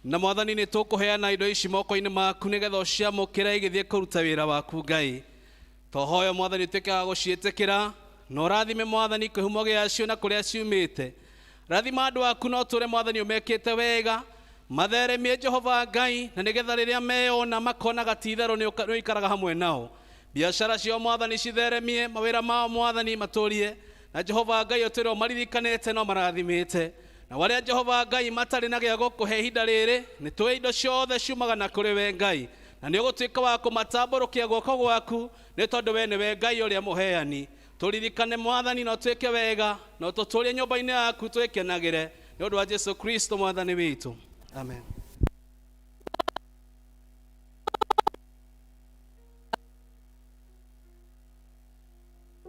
Na Mwathani nĩ tũkũheana indo ici moko-inĩ maku nĩgetha ũciamũkĩre igĩthiĩ kũruta wĩra waku Ngai. Tũhoya Mwathani ũtuĩke wa gũciĩtĩkĩra na ũrathime Mwathani kĩhumo gĩacio na kũrĩa ciumĩte. Rathima andũ aku na ũtũũre Mwathani ũmekĩte wega, matheremie Jehova Ngai, na nĩgetha rĩrĩa meyona makonaga ti itherũ nĩ ũikaraga hamwe nao. Biacara ciao Mwathani citheremie, mawĩra mao Mwathani matũrie, na Jehova Ngai ũtũũre ũmaririkanĩte na ũmarathimĩte. Na warĩa Jehova Ngai matarĩ na gĩa gũkũhe ihinda rĩrĩ, nĩ tũĩ indo ciothe ciumaga na kũrĩ we Ngai, na nĩ ũgũtuĩka wa kũmatambũrũkia guoko gwaku, nĩ tondũ we nĩwe Ngai ũrĩa mũheani. Tũririkane Mwathani na ũtwĩke wega, na ũtũtũrie nyũmba-inĩ yaku twĩkenagĩre, nĩ ũndũ wa Jesu Kristo Mwathani witũ. Amen.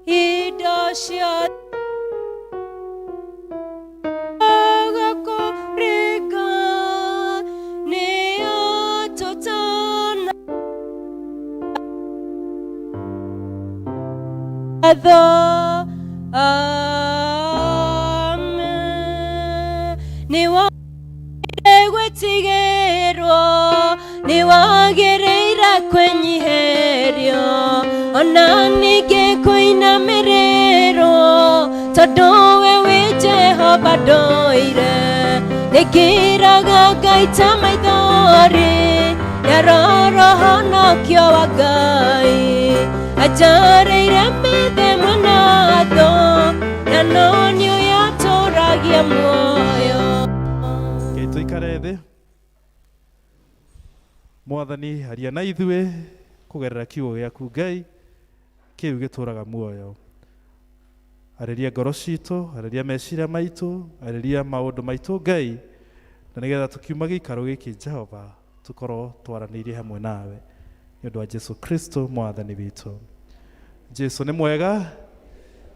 Indo ciothe gũkũringa nĩyo tũtana tho. Amen. Nĩ wagĩrĩire gwĩtigĩrwo, nĩ wagĩrĩire kwĩnyihĩrio, ona ningĩ kũinamĩrĩrwo, tondũ we wĩ Jehova ndũire. Nĩngĩraga Ngai ta maithori, nĩarora ũhonokio wa Ngai, anjarĩire mĩthemba na thũ, na no nĩũĩ atũũragia muoyo. Ngai tũikare thĩ. Mwathani aria na ithuĩ kũgerera kiugo gĩaku Ngai kĩu gĩtũũraga muoyo. Arĩria ngoro citũ, arĩria meciria maitũ, arĩria maũndũ maitũ Ngai, na nĩgetha tũkiuma gĩikaro gĩkĩ Jehova tũkorwo twaranĩirie hamwe nawe nĩ ũndũ wa Jesu Kristo Mwathani witũ. Jesu nĩ mwega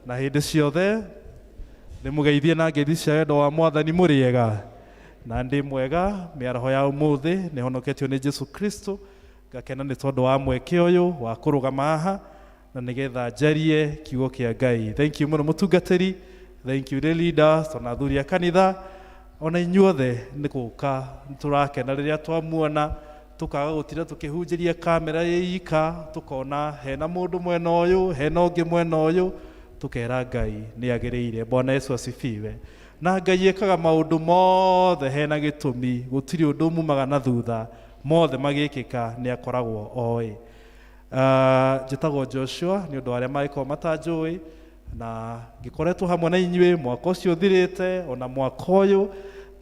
na hĩndĩ ciothe nĩ mũgeithie na ngeithi cia wendo wa Mwathani mũrĩega. Na ndĩ mwega mĩaraho ya ũmũthĩ nĩ honoketio nĩ Jesu Kristo, ngakena nĩ tondũ wa mweke ũyũ wa kũrũgama haha na nĩgetha njarie kiugo kĩa Ngai. Thank you mũno mũtungatĩri, thank you the leaders, ona athuri a kanitha, ona inyuothe nĩ gũka tũrakena rĩrĩa twamuona, tũkaga gũtinda tũkĩhunjĩria kamera ĩ ika, tũkona hena mũndũ mwena ũyũ, hena ũngĩ mwena ũyũ, Tũkera Ngai nĩ agĩrĩire. Bwana Yesu asifiwe. Na Ngai ekaga maũndũ mothe hena gĩtũmi, gũtirĩ ũndũ mumaga na thutha, mothe magĩkĩka nĩ akoragwo oĩ. Njĩtagwo Joshua nĩ ũndũ wa arĩa mangĩkorwo matanjũĩ, na ngĩkoretwo hamwe na inyuĩ mwaka ũcio ũthirĩte ona mwaka ũyũ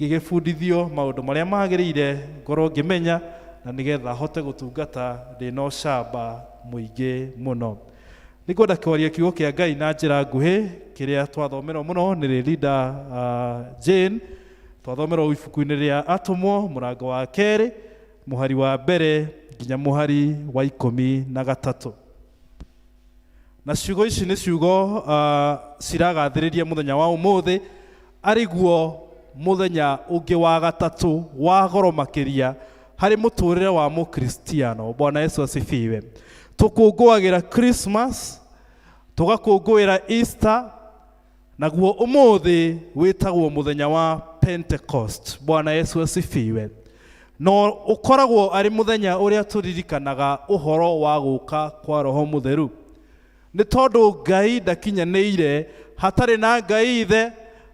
ngĩgĩbundithio maũndũ marĩa magĩrĩire ngorwo ngĩmenya na nĩgetha hote gũtungata ndĩna ũcamba mũingĩ mũno. Nĩngwenda kwaria kiugo kĩa Ngai na njĩra nguhĩ kĩrĩa twathomerwo mũno nĩ leader Jane. Twathomerwo ibuku-inĩ rĩa Atũmwo mũrango wa kerĩ mũhari wa mbere nginya mũhari wa 13. Na ciugo ici nĩ ciugo ciragathĩrĩria mũthenya wa ũmũthĩ, arĩguo mũthenya ũngĩ wa gatatũ wa goro makĩria harĩ mũtũrĩre wa mũkristiano. Bwana Yesu asifiwe. Tũkũngũagĩra Christmas, tũgakũngũĩra Easter, naguo ũmũthĩ wĩtagwo mũthenya wa Pentecost. Bwana Yesu asifiwe. No ũkoragwo arĩ mũthenya ũrĩa tũririkanaga ũhoro wa gũka kwa Roho Mũtheru. Nĩ tondũ Ngai ndakinyanĩire hatarĩ na Ngai Ithe,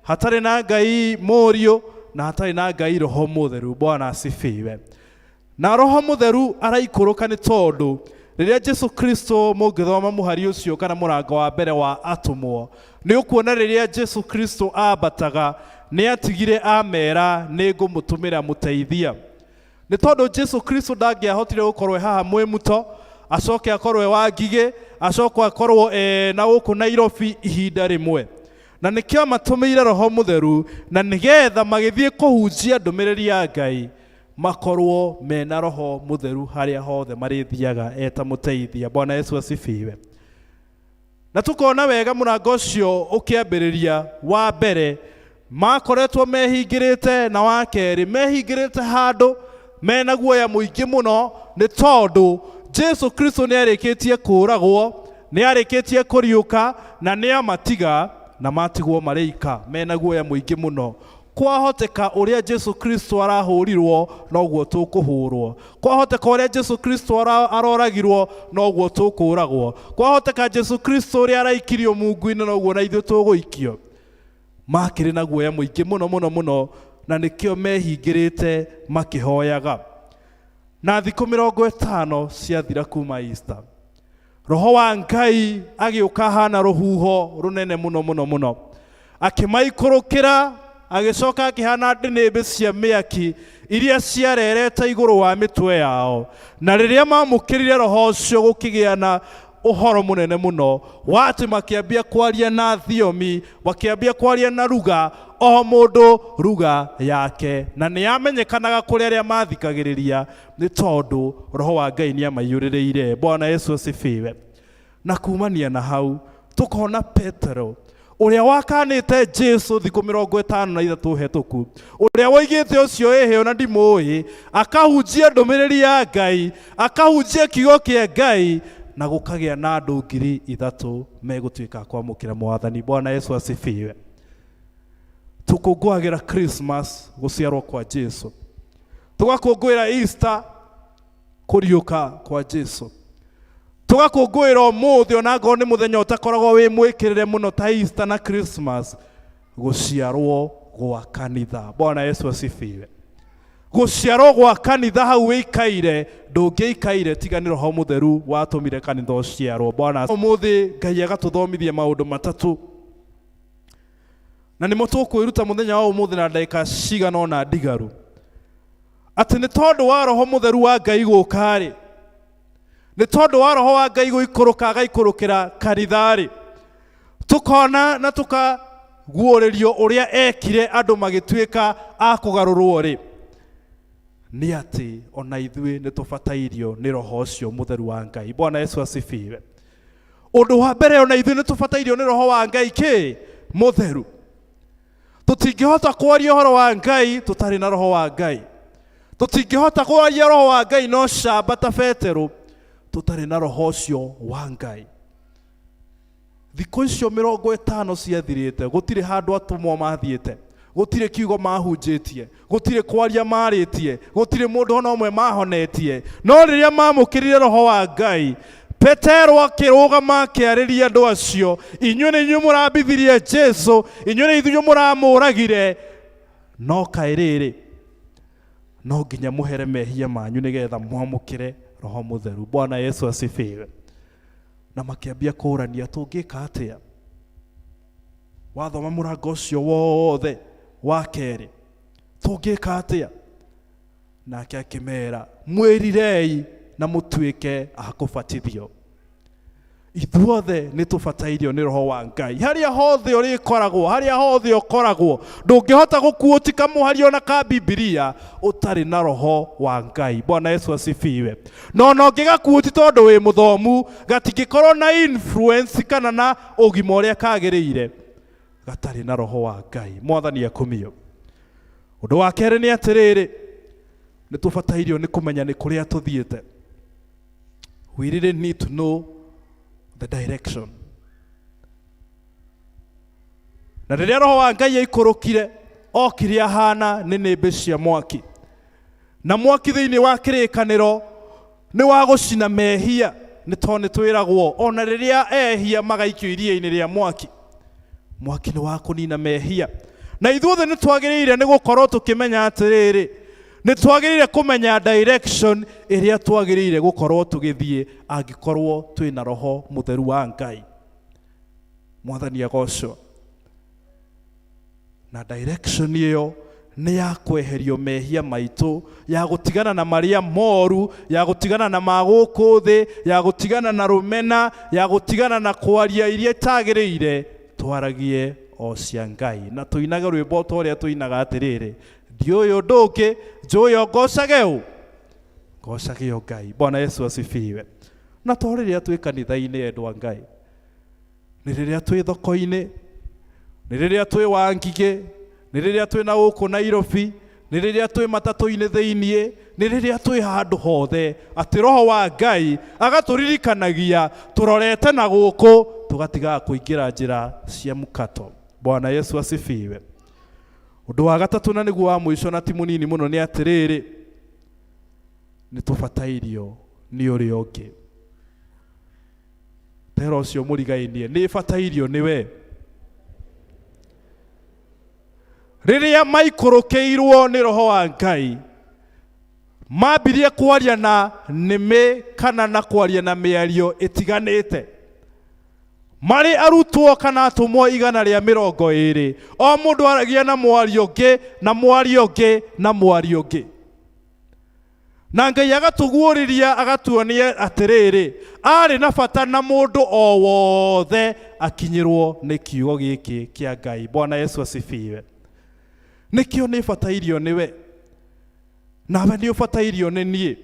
hatarĩ na Ngai Mũriũ, na hatarĩ na Ngai Roho Mũtheru. Bwana asifiwe. Na Roho Mũtheru araikũrũka nĩ tondũ rĩrĩa Jesu Kristo, mũngĩthoma mũhari ũcio kana mũrango wa mbere wa Atũmwo, nĩ ũkuona rĩrĩa Jesu Kristo ambataga nĩ atigire amera nĩ ngũmũtũmĩra mũteithia. Nĩ tondũ Jesu Kristo ndangĩahotire gũkorwo e haha mwĩ muto, acoke akorwo e wa Ngigĩ, acoke akorwo e na gũkũ Nairobi ihinda rĩmwe. Na nĩkĩo amatũmĩire Roho Mũtheru, na nĩgetha magĩthiĩ kũhunjia ndũmĩrĩri ya Ngai makorwo mena Roho Mũtheru harĩa hothe marĩthiaga eta mũteithia. Bwana Yesu asifiwe. Na tukona wega mũrango ũcio ũkĩambĩrĩria wa mbere makoretwo mehingĩrĩte, na wa kerĩ mehingĩrĩte handũ mena guoya mũingĩ mũno, nĩ tondũ Jesu Kristo nĩ arĩkĩtie kũũragwo, nĩ arĩkĩtie kũriũka, na nĩ amatiga na matigwo marĩika mena guoya mũingĩ mũno. Kwahoteka ũrĩa Jesu Kristo arahũrirwo noguo tũkũhũrwo, kwahoteka ũrĩa Jesu Kristo aroragirwo noguo tũkũragwo, kwahoteka Jesu Kristo ũrĩa araikirio mungu-inĩ noguo na ithuĩ tũgũikio. Makĩrĩ na guoya mũingĩ mũno mũno mũno, na nĩkĩo mehingĩrĩte makĩhoyaga. Na thikũ 50 ciathira kuma Easter, Roho wa Ngai agĩũka hana rũhuho rũnene mũno mũno mũno, akĩmaikũrũkĩra, agĩcoka akĩhana ndĩnĩmbĩ cia mĩaki iria ciarerete igũrũ wa mĩtwe yao. Na rĩrĩa mamũkĩrire Roho ũcio, gũkĩgĩa na ũhoro mũnene mũno wa atĩ makĩambia kwaria na thiomi, makĩambia kwaria na ruga, o mũndũ ruga yake, na nĩ yamenyekanaga kũrĩ arĩa mathikagĩrĩria, nĩ tondũ Roho wa Ngai nĩ amaiyũrĩrĩire. Bwana Yesu asifiwe. Na kumania na hau tukona Petero ũrĩa wakanĩte Jesu thikũ 53 hetũku, ũrĩa woigĩte ũcio ĩhĩ ona ndimũĩ, akahunjia ndũmĩrĩri ya Ngai, akahunjia kiugo kĩa Ngai, na gũkagĩa na andũ 3,000 megũtuĩka kwamũkĩra Mwathani. Bwana Yesu asifiwe. Tũkũngũagĩra Christmas, gũciarwo kwa Jesu, tũgakũngũĩra Easter, kũriũka kwa Jesu, tũgakũngũĩra ũmũthĩ ona ngorwo nĩ mũthenya ũtakoragwo wĩ mwĩkĩrĩre mũno ta Easter na Christmas, gũciarwo gwa kanitha. Bwana Yesu asifiwe. Gũciarwo gwa kanitha hau wĩikaire, ndũngĩikaire tiga nĩ Roho Mũtheru watũmire kanitha ũciarwo. Bwana, ũmũthĩ Ngai agatũthomithia maũndũ matatũ, na nĩmo tũkwĩruta mũthenya wa ũmũthĩ na ndagĩka cigana ũna ndigaru, atĩ nĩ tondũ wa Roho Mũtheru wa Ngai gũka-rĩ, nĩ tondũ wa Roho wa Ngai gũikũrũka agaikũrũkĩra kanitha-rĩ, tukona na tukaguũrĩrio ũrĩa ekire andũ magĩtuĩka a kũgarũrwo-rĩ, nĩ atĩ ona ithuĩ nĩ tũbatairio nĩ Roho ũcio Mũtheru wa Ngai. Bwana Yesu asifiwe. Ũndũ wa mbere, ona ithuĩ nĩ tũbatairio nĩ Roho wa Ngai kĩ Mũtheru. Tũtingĩhota kwaria ũhoro wa Ngai tũtarĩ na Roho wa Ngai. Tũtingĩhota kwaria Roho wa Ngai no camba ta Petero tũtarĩ na Roho ũcio wa Ngai. Thikũ icio 50 ciathirĩte, gũtirĩ handũ atũmwo mathiĩte, gũtirĩ kiugo mahunjĩtie, gũtirĩ kwaria marĩtie, gũtirĩ mũndũ ona ũmwe mahonetie. No rĩrĩa mamũkĩrire Roho wa Ngai, Petero akĩrũgama akĩarĩria andũ acio, inyuĩ nĩ inyuĩ mũrambithirie Jesu, inyuĩ nĩ ithuĩ mũramũragire, no kaĩ rĩrĩ no nginya mũhere mehia manyu nĩgetha mwamũkĩre Roho Mũtheru. Bwana Yesu asifiwe. Na makĩambia kũũrania tũngĩka atĩa? Wathoma mũrango ũcio wothe wa kerĩ, tũngĩka atĩa? Nake akĩmera, mwĩrirei na mũtuĩke a kũbatithio. Ithuothe nĩ tũbatairio nĩ Roho wa Ngai. Harĩa hothe ũrĩkoragwo, harĩa hothe ũkoragwo, ndũngĩhota gũkuũti kamũhari ona ka Bibilia ũtarĩ na Roho wa Ngai. Bwana Yesu asifiwe. Na ona ũngĩgakuũti tondũ wĩ mũthomu, gatingĩkorwo na influence kana na ũgima ũrĩa kagĩrĩire gatarĩ na Roho wa Ngai. Mwathani akumio. Ũndũ wa kerĩ nĩ atĩrĩrĩ, nĩ tũbatairio nĩ kũmenya nĩ kũrĩa tũthiĩte. We really need to know the direction. Na rĩrĩa Roho wa Ngai aikũrũkire, okire ahana nĩnĩmbĩ cia mwaki. Na mwaki thĩinĩ wa kĩrĩkanĩro nĩ wa gũcina mehia, nĩ tondũ nĩ twĩragwo ona rĩrĩa ehia magaikio iria-inĩ rĩa mwaki, mwaki nĩ wa kũnina mehia. Na ithuothe nĩ twagĩrĩire nĩ gũkorwo tũkĩmenya atĩrĩrĩ, nĩ twagĩrĩire kũmenya direction ĩrĩa twagĩrĩire gũkorwo tũgĩthiĩ angĩkorwo twĩna Roho Mũtheru wa Ngai. Mwathani agocwo. Na direction ĩyo nĩ ya kweherio mehia maitũ, ya gũtigana na marĩa moru, ya gũtigana na ma gũkũ thĩ, ya gũtigana na rũmena, ya gũtigana na kwaria iria itagĩrĩire, twaragie o cia Ngai. Na tũinage rwĩmbo ta ũrĩa tũinaga atĩrĩrĩ, ndiũĩ ũndũ ũngĩ, njũĩ o ngocage ũ, ngocage o Ngai. Bwana Yesu asifiwe. Na to rĩrĩa twĩ kanitha-inĩ, endwa Ngai, nĩ rĩrĩa twĩ thoko-inĩ, nĩ rĩrĩa twĩ Wangigĩ, nĩ rĩrĩa twĩ na gũkũ Nairobi, nĩ rĩrĩa twĩ matatũ-inĩ thĩiniĩ, nĩ rĩrĩa twĩ handũ hothe, atĩ Roho wa Ngai agatũririkanagia tũrorete na gũkũ, tũgatigaga kũingĩra njĩra cia mũkato. Bwana Yesu asifiwe. Ũndũ wa gatatũ na nĩguo wa mũico na ti mũnini mũno nĩ atĩrĩrĩ, nĩ tũbatairio nĩ ũrĩa ũngĩ. Tera ũcio mũrigainie, nĩ batairio nĩwe. Rĩrĩa maikũrũkĩirwo nĩ Roho wa Ngai, mambirie kwaria na nĩmĩ kana na kwaria na mĩario ĩtiganĩte. Marĩ arutwo kana atũmwo 120, o mũndũ aragia na mwario ũngĩ, na mwario ũngĩ, na mwario ũngĩ. Na Ngai agatũguũrĩria agatuonia atĩrĩrĩ, arĩ na bata na mũndũ o wothe akinyĩrwo nĩ kiugo gĩkĩ kĩa Ngai. Bwana Yesu asifiwe. Nĩkĩo nĩ batairio nĩwe, nawe nĩ ũbatairio nĩ niĩ.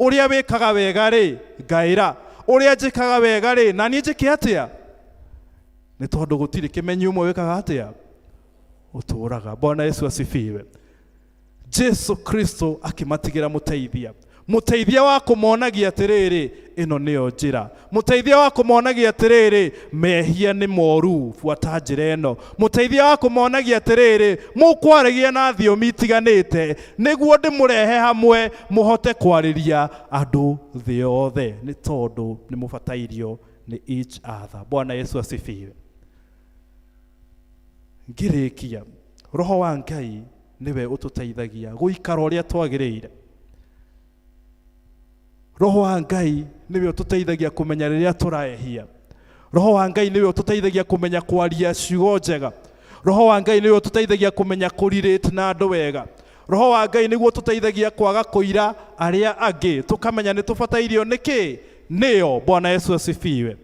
Ũrĩa wĩkaga wega rĩ, ngaĩra. Ũrĩa njĩkaga wega rĩ, na niĩ njĩke atĩa? Nĩ tondũ gũtirĩ kĩmenyi ũmwe wĩkaga atĩa? Ũtũũraga. Bwana Yesu asifiwe. Jesu Kristo akĩmatigĩra mũteithia, mũteithia wa kũmonagia atĩrĩrĩ, ĩno nĩyo njĩra. Mũteithia wa kũmonagia atĩrĩrĩ, mehia nĩ moru, buata njĩra ĩno. Mũteithia wa kũmonagia atĩrĩrĩ, mũkwaragia na thiomi itiganĩte nĩguo ndĩmũrehe hamwe mũhote kwarĩria andũ thĩ yothe, nĩ tondũ nĩ mũbatairio nĩ each other. Bwana Yesu asifiwe. Ngĩrĩkia, Roho wa Ngai nĩwe ũtũteithagia gũikara ũrĩa twagĩrĩire. Roho wa Ngai nĩwe ũtũteithagia kũmenya rĩrĩa tũraehia. Roho wa Ngai nĩwe ũtũteithagia kũmenya kwaria ciugo njega. Roho wa Ngai nĩwe ũtũteithagia kũmenya kũrelate na andũ wega. Roho wa Ngai nĩguo ũtũteithagia kwaga kũira arĩa angĩ, tũkamenya nĩ tũbatairio nĩkĩ nĩo. Bwana Yesu asifiwe.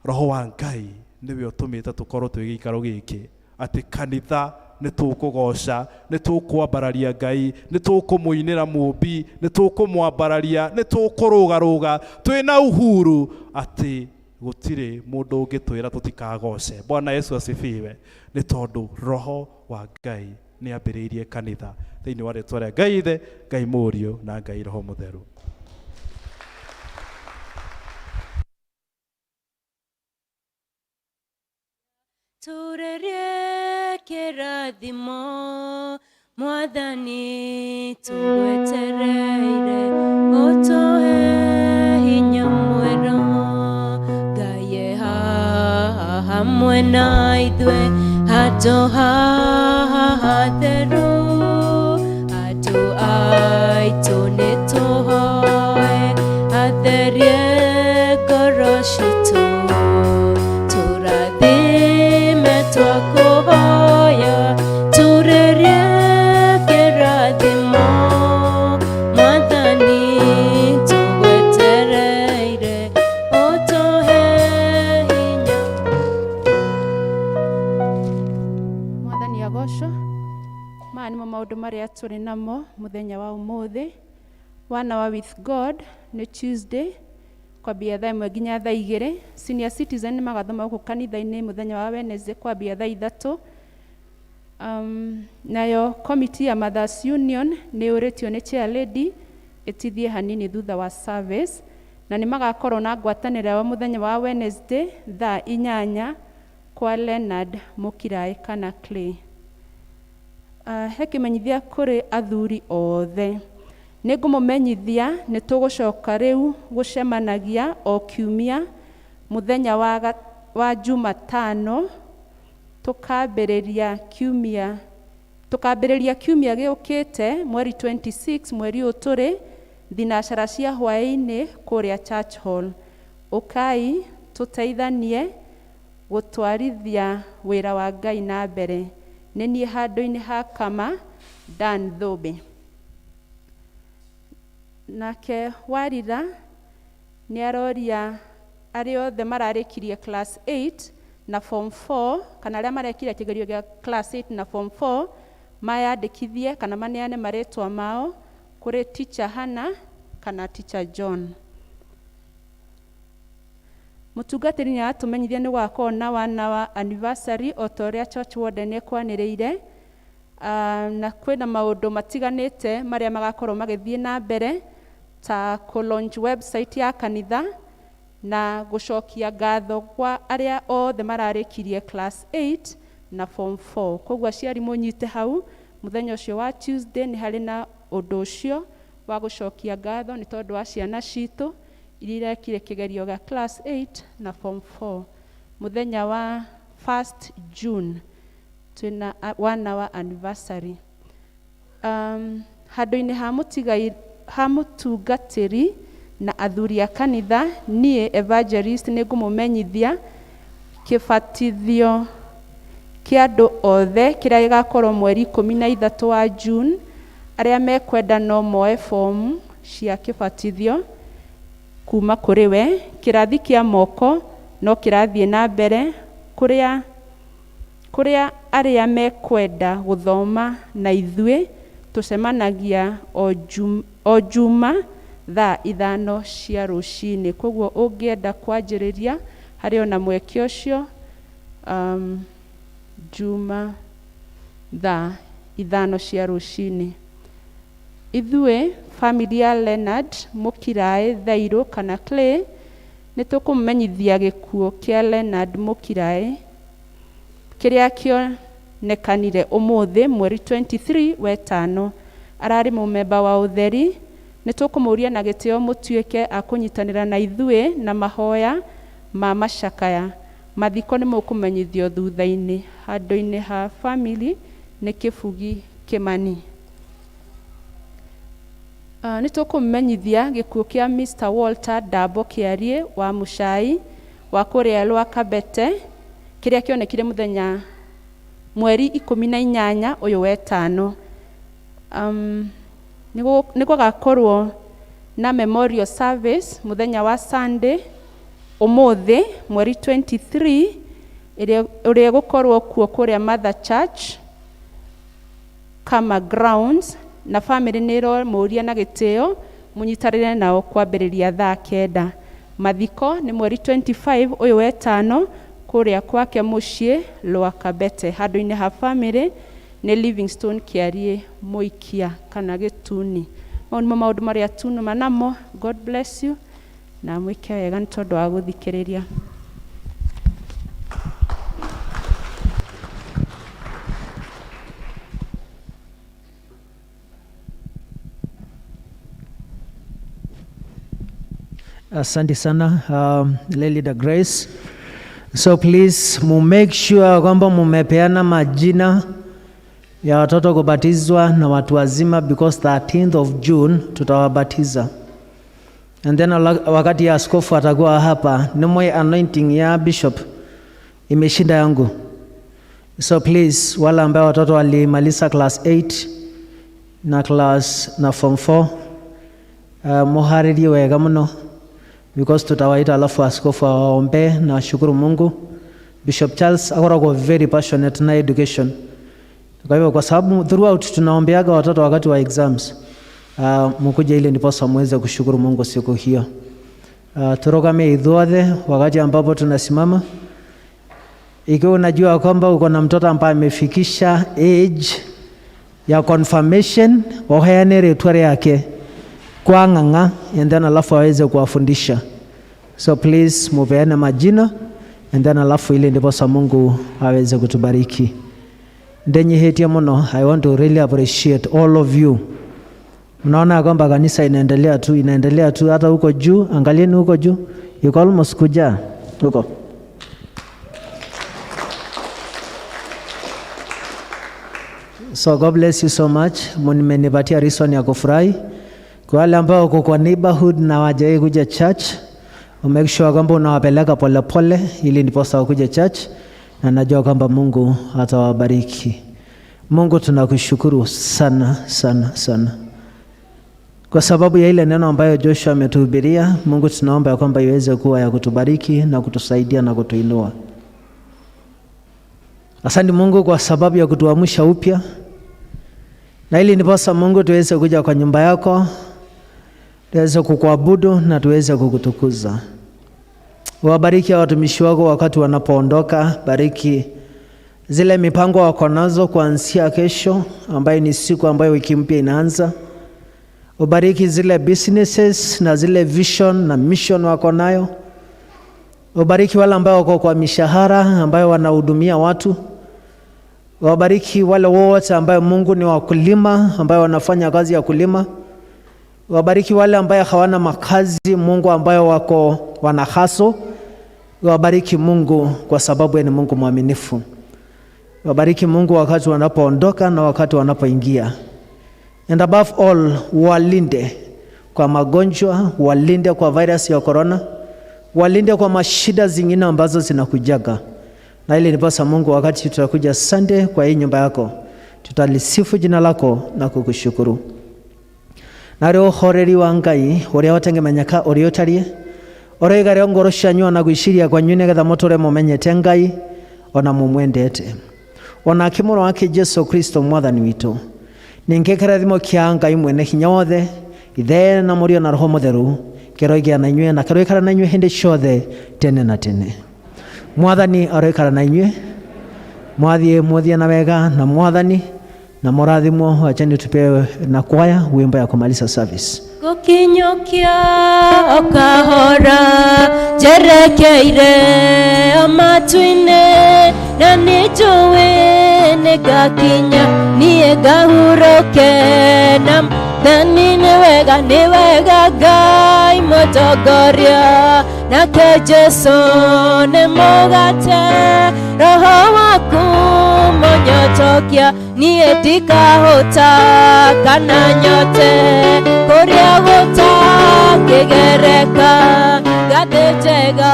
Roho wa Ngai nĩwe ũtũmĩte tũkorwo twĩ gĩikaro gĩkĩ, atĩ kanitha nĩ tũkũgoca, nĩ tũkwambararia Ngai, nĩ tũkũmũinĩra Mũũmbi, nĩ tũkũmwambararia, nĩ tũkũrũgarũga twĩna uhuru, atĩ gũtirĩ mũndũ ũngĩtwĩra tũtikagoce. Bwana Yesu asifiwe. Nĩ tondũ Roho wa Ngai nĩ ambĩrĩirie kanitha thĩinĩ wa rĩtwa rĩa Ngai Ithe, Ngai Mũriũ na Ngai Roho Mũtheru. Turerie kĩrathimo Mwathani tũgwetereire, ũtũhe hinya mwerũ. Hamwe na ithuĩ handũ haha hatheru. Andũ aitũ nĩtũhoe atherie ngoro citũ, tũrathime twakũhoya, tũrĩrie kĩrathimo. Mwathani tũgwetereire ũtũhe hinya. Mwathani agocwo. Maya nĩmo maũndũ marĩa tũrĩ namo mũthenya wa ũmũthĩ. One Hour with God nĩ Tuesday kwambia thaa 1 nginya thaa 2. Senior citizen nĩ magathoma gũkũ kanitha-inĩ mũthenya wa Wednesday kwambia thaa 3. Nayo committee ya Mothers Union nĩ yũrĩtio nĩ chair lady ĩtithie hanini thutha wa service, na nĩ magakorwo na ngwatanĩro yao mũthenya wa Wednesday thaa 8 kwa Leonard Mũkiraĩ kana Clay. He kĩmenyithia kũrĩ athuri othe. Nĩ ngũmũmenyithia nĩ tũgũcoka rĩu gũcemanagia o kiumia mũthenya wa Jumatano, tũkambĩrĩria kiumia gĩũkĩte mweri 26, mweri ũyũ tũrĩ, thinacara cia hwaĩ-inĩ kũrĩa Church Hall. Ũkai tũteithanie gũtwarithia wĩra wa Ngai na mbere. Nĩ niĩ handũ-inĩ ha Kama Dan Thũmbĩ. Nake Warira nĩ aroria arĩa othe mararĩkirie class 8 na form 4, kana arĩa marekire kĩgerio gĩa class 8 na form 4, mayandĩkithie kana maneane marĩtwa mao kũrĩ teacher Hannah kana teacher John. Mũtungatĩri nĩ aratũmenyithia nĩ gũgakorwo na one hour anniversary o ta ũrĩa church warden ekwanĩrĩire. Na kwĩna maũndũ matiganĩte marĩa magakorwo magĩthiĩ na mbere ta kũ launch website ya kanitha na gũcokia ngatho kwa arĩa othe mararĩkirie class 8 na form 4. Koguo aciari mũnyite hau mũthenya ũcio wa Tuesday nĩ harĩ na ũndũ ũcio wa gũcokia ngatho nĩ tondũ wa ciana citũ iria irekire kĩgerio gĩa class 8 na form 4. Mũthenya wa 1st June twĩna one hour anniversary. Handũ-inĩ ha mũtigai ha mũtungatĩri na athuri a kanitha, niĩ evangelist nĩ ngũmũmenyithia kĩbatithio kĩa andũ othe kĩrĩa gĩgakorwo mweri 13 wa June. Arĩa mekwenda no moe fomu cia kĩbatithio kuma kũrĩ we. Kĩrathi kĩa moko no kĩrathiĩ na mbere kũrĩa arĩa mekwenda gũthoma na ithuĩ tũcemanagia o juma thaa 5 cia rũcinĩ. Koguo ũngĩenda kwanjĩrĩria harĩ ona mweke ũcio, juma thaa 5 cia rũcinĩ. Ithuĩ family ya Leonard Mũkiraĩ Thairũ kana Clay nĩ tũkũmũmenyithia gĩkuũ kĩa Leonard Mũkiraĩ kĩrĩa kĩonekanire ũmũthĩ mweri 23 wetano. Ararĩ mũmemba wa ũtheri. Nĩ tũkũmũria na gĩtĩo mũtuĩke a kũnyitanĩra na ithuĩ na mahoya ma macakaya. Mathiko nĩ mũkũmenyithio thutha-inĩ. Handũ-inĩ ha family nĩ Kĩbugi Kĩmani. Nĩ tũkũmũmenyithia gĩkuũ kĩa Mr. Walter Ndambo Kĩariĩ wa Mũcai wa kũrĩa Lwakabete kĩrĩa kĩonekire mũthenya mweri 18 ũyũ wetano. Nĩ gũgakorwo na memorial service mũthenya wa Sunday ũmũthĩ mweri 23, ĩrĩa ĩgũkorwo kuo kũrĩa Mother Church Kama Grounds, na family nĩ ĩramũria na gĩtĩo mũnyitanĩre nao kwambĩrĩria thaa 9. Mathiko nĩ mweri 25 ũyũ wetano kũrĩa kwake mũciĩ Lwakabete. Handũ-inĩ ha family nĩ Livingstone Kĩariĩ Mũikia kana Gĩtuni. Mau nĩmo maũndũ marĩa tunuma namo. God bless you na mwĩke wega nĩ tondũ wa gũthikĩrĩria. Asante sana, Leader Grace. So please mu make sure kwamba mumepeana majina ya watoto kubatizwa na watu wazima because 13th of June tutawabatiza. And then wakati ya askofu atakuwa hapa, nimwe anointing ya bishop imeshinda yangu. So please wale ambao watoto walimaliza class 8 na class na form 4, muharirie wega muno because tutawaita, alafu askofu awaombee na shukuru Mungu. Bishop Charles akoragwo very passionate na education. Kwa hivyo kwa sababu throughout tunaombeaga watoto wakati wa exams, mukuje ili ndiposa muweze kushukuru Mungu siku hiyo. Turogame ithuothe wakati ambapo tunasimama. Ikiwa unajua kwamba uko na mtoto ambaye amefikisha age ya confirmation, waheane rĩtwa rĩake kwa ng'ang'a and then alafu aweze kuwafundisha. So please mupeane majina and then alafu ili ndiposa Mungu aweze kutubariki. Ndenyihetie muno. I want to really appreciate all of you. Mnaona kwamba kanisa inaendelea tu, inaendelea tu, hata huko juu, angalieni huko juu, iko almost kujaa huko. So God bless you so much. Mmenipatia reason ya kufurahi. Kwa wale ambao wako kwa neighborhood na hawajawahi kuja church, make sure kwamba unawapeleka polepole ili ndiposa wakuje church, na najua kwamba Mungu atawabariki. Mungu, tunakushukuru sana sana sana kwa sababu ya ile neno ambayo Joshua ametuhubiria. Mungu, tunaomba ya kwamba iweze kuwa ya kutubariki na kutusaidia na kutuinua. Asante Mungu kwa sababu ya kutuamsha upya, na ili ndiposa Mungu tuweze kuja kwa nyumba yako, tuweze kukuabudu na tuweze kukutukuza. Wabariki watumishi wako wakati wanapoondoka, bariki zile mipango wako nazo kuanzia kesho, ambayo ni siku ambayo wiki mpya inaanza. Ubariki zile businesses na zile vision na mission wako nayo. Ubariki wale ambao wako kwa mishahara ambayo wanahudumia watu. Wabariki wale wote ambayo Mungu ni wakulima ambayo wanafanya kazi ya kulima. Wabariki wale ambayo hawana makazi, Mungu, ambayo wako wanahaso. Wabariki Mungu kwa sababu ni Mungu mwaminifu. Wabariki Mungu wakati wanapoondoka na wakati wanapoingia. And above all, walinde kwa magonjwa, walinde kwa virus ya corona, walinde kwa mashida zingine ambazo zinakujaga. Na ili ndiposa Mungu, wakati tutakuja Sunday kwa hii nyumba yako, tutalisifu jina lako na kukushukuru. Narĩo ũhoreri wa Ngai ũrĩa ũtengemenyeka ũrĩa ũtariĩ ũroiga ngoro cianyu ona gwĩciria kwanyu nĩgetha mũtũre mũmenyete Ngai ona mũmwendete, onake mũrũ wake Jesu Kristo mwathani witũ. Ningĩ kĩrathimo kĩa Ngai mwene hinya wothe, Ithe na Mũriũ na Roho Mũtheru, kĩroigĩa na inyuĩ na kĩroikara na inyuĩ hĩndĩ ciothe tene na tene. Mwathani aroikara na inyuĩ. Mwathiĩ mwathiĩ na wega na mwathani na mũrathimwo. Wacheni tupewe na kwaya wimbo ya kumaliza service. Gũkinyũkia o kahora njerekeire o matu-inĩ, na nĩ njũĩ nĩ ngakinya niĩ ngahurũke na Mwathani. Nĩ wega, nĩ wega Ngai mũtongoria, nake Jesu nĩ mũgate, roho waku mũnyotokia, niĩ ndikahũta kana nyote kũrĩa gũtangĩgereka. Ngathĩ njega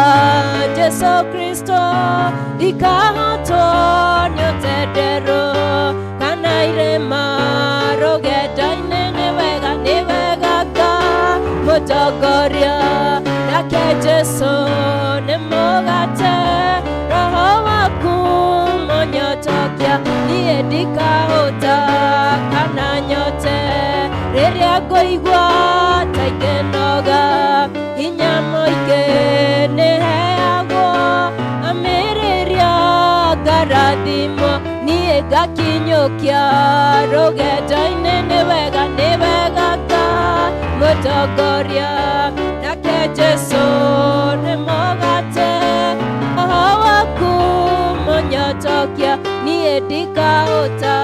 Jesu Kristo, ndikahotwo nĩ ũtenderũ kana irĩma rũgendo-inĩ. Nĩ wega, nĩ wega Ngai mũtongoria, nake Jesu nĩ mũgate, roho waku mũnyotokia, niĩ ndikahũta kana nyote. Rĩrĩa ngũigua ta ingĩnoga, hinya mũingĩ nĩheagwo, amĩrĩria ngarathimwo, niĩ ngakinyũkia rũgendo-inĩ. Nĩ wega, nĩ wega Ngai mũtongoria, nake Jesu nĩ mũgate, roho waku mũnyotokia, niĩ ndikahũta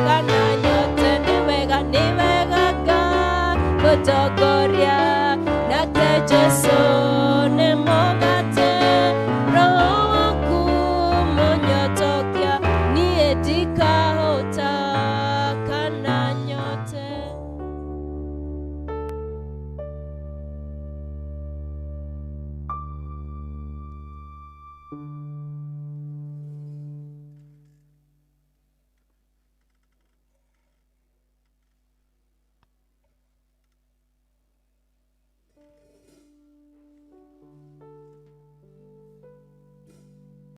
kana nyote. Nĩ wega, nĩ wega Ngai mũtongoria, nake Jesu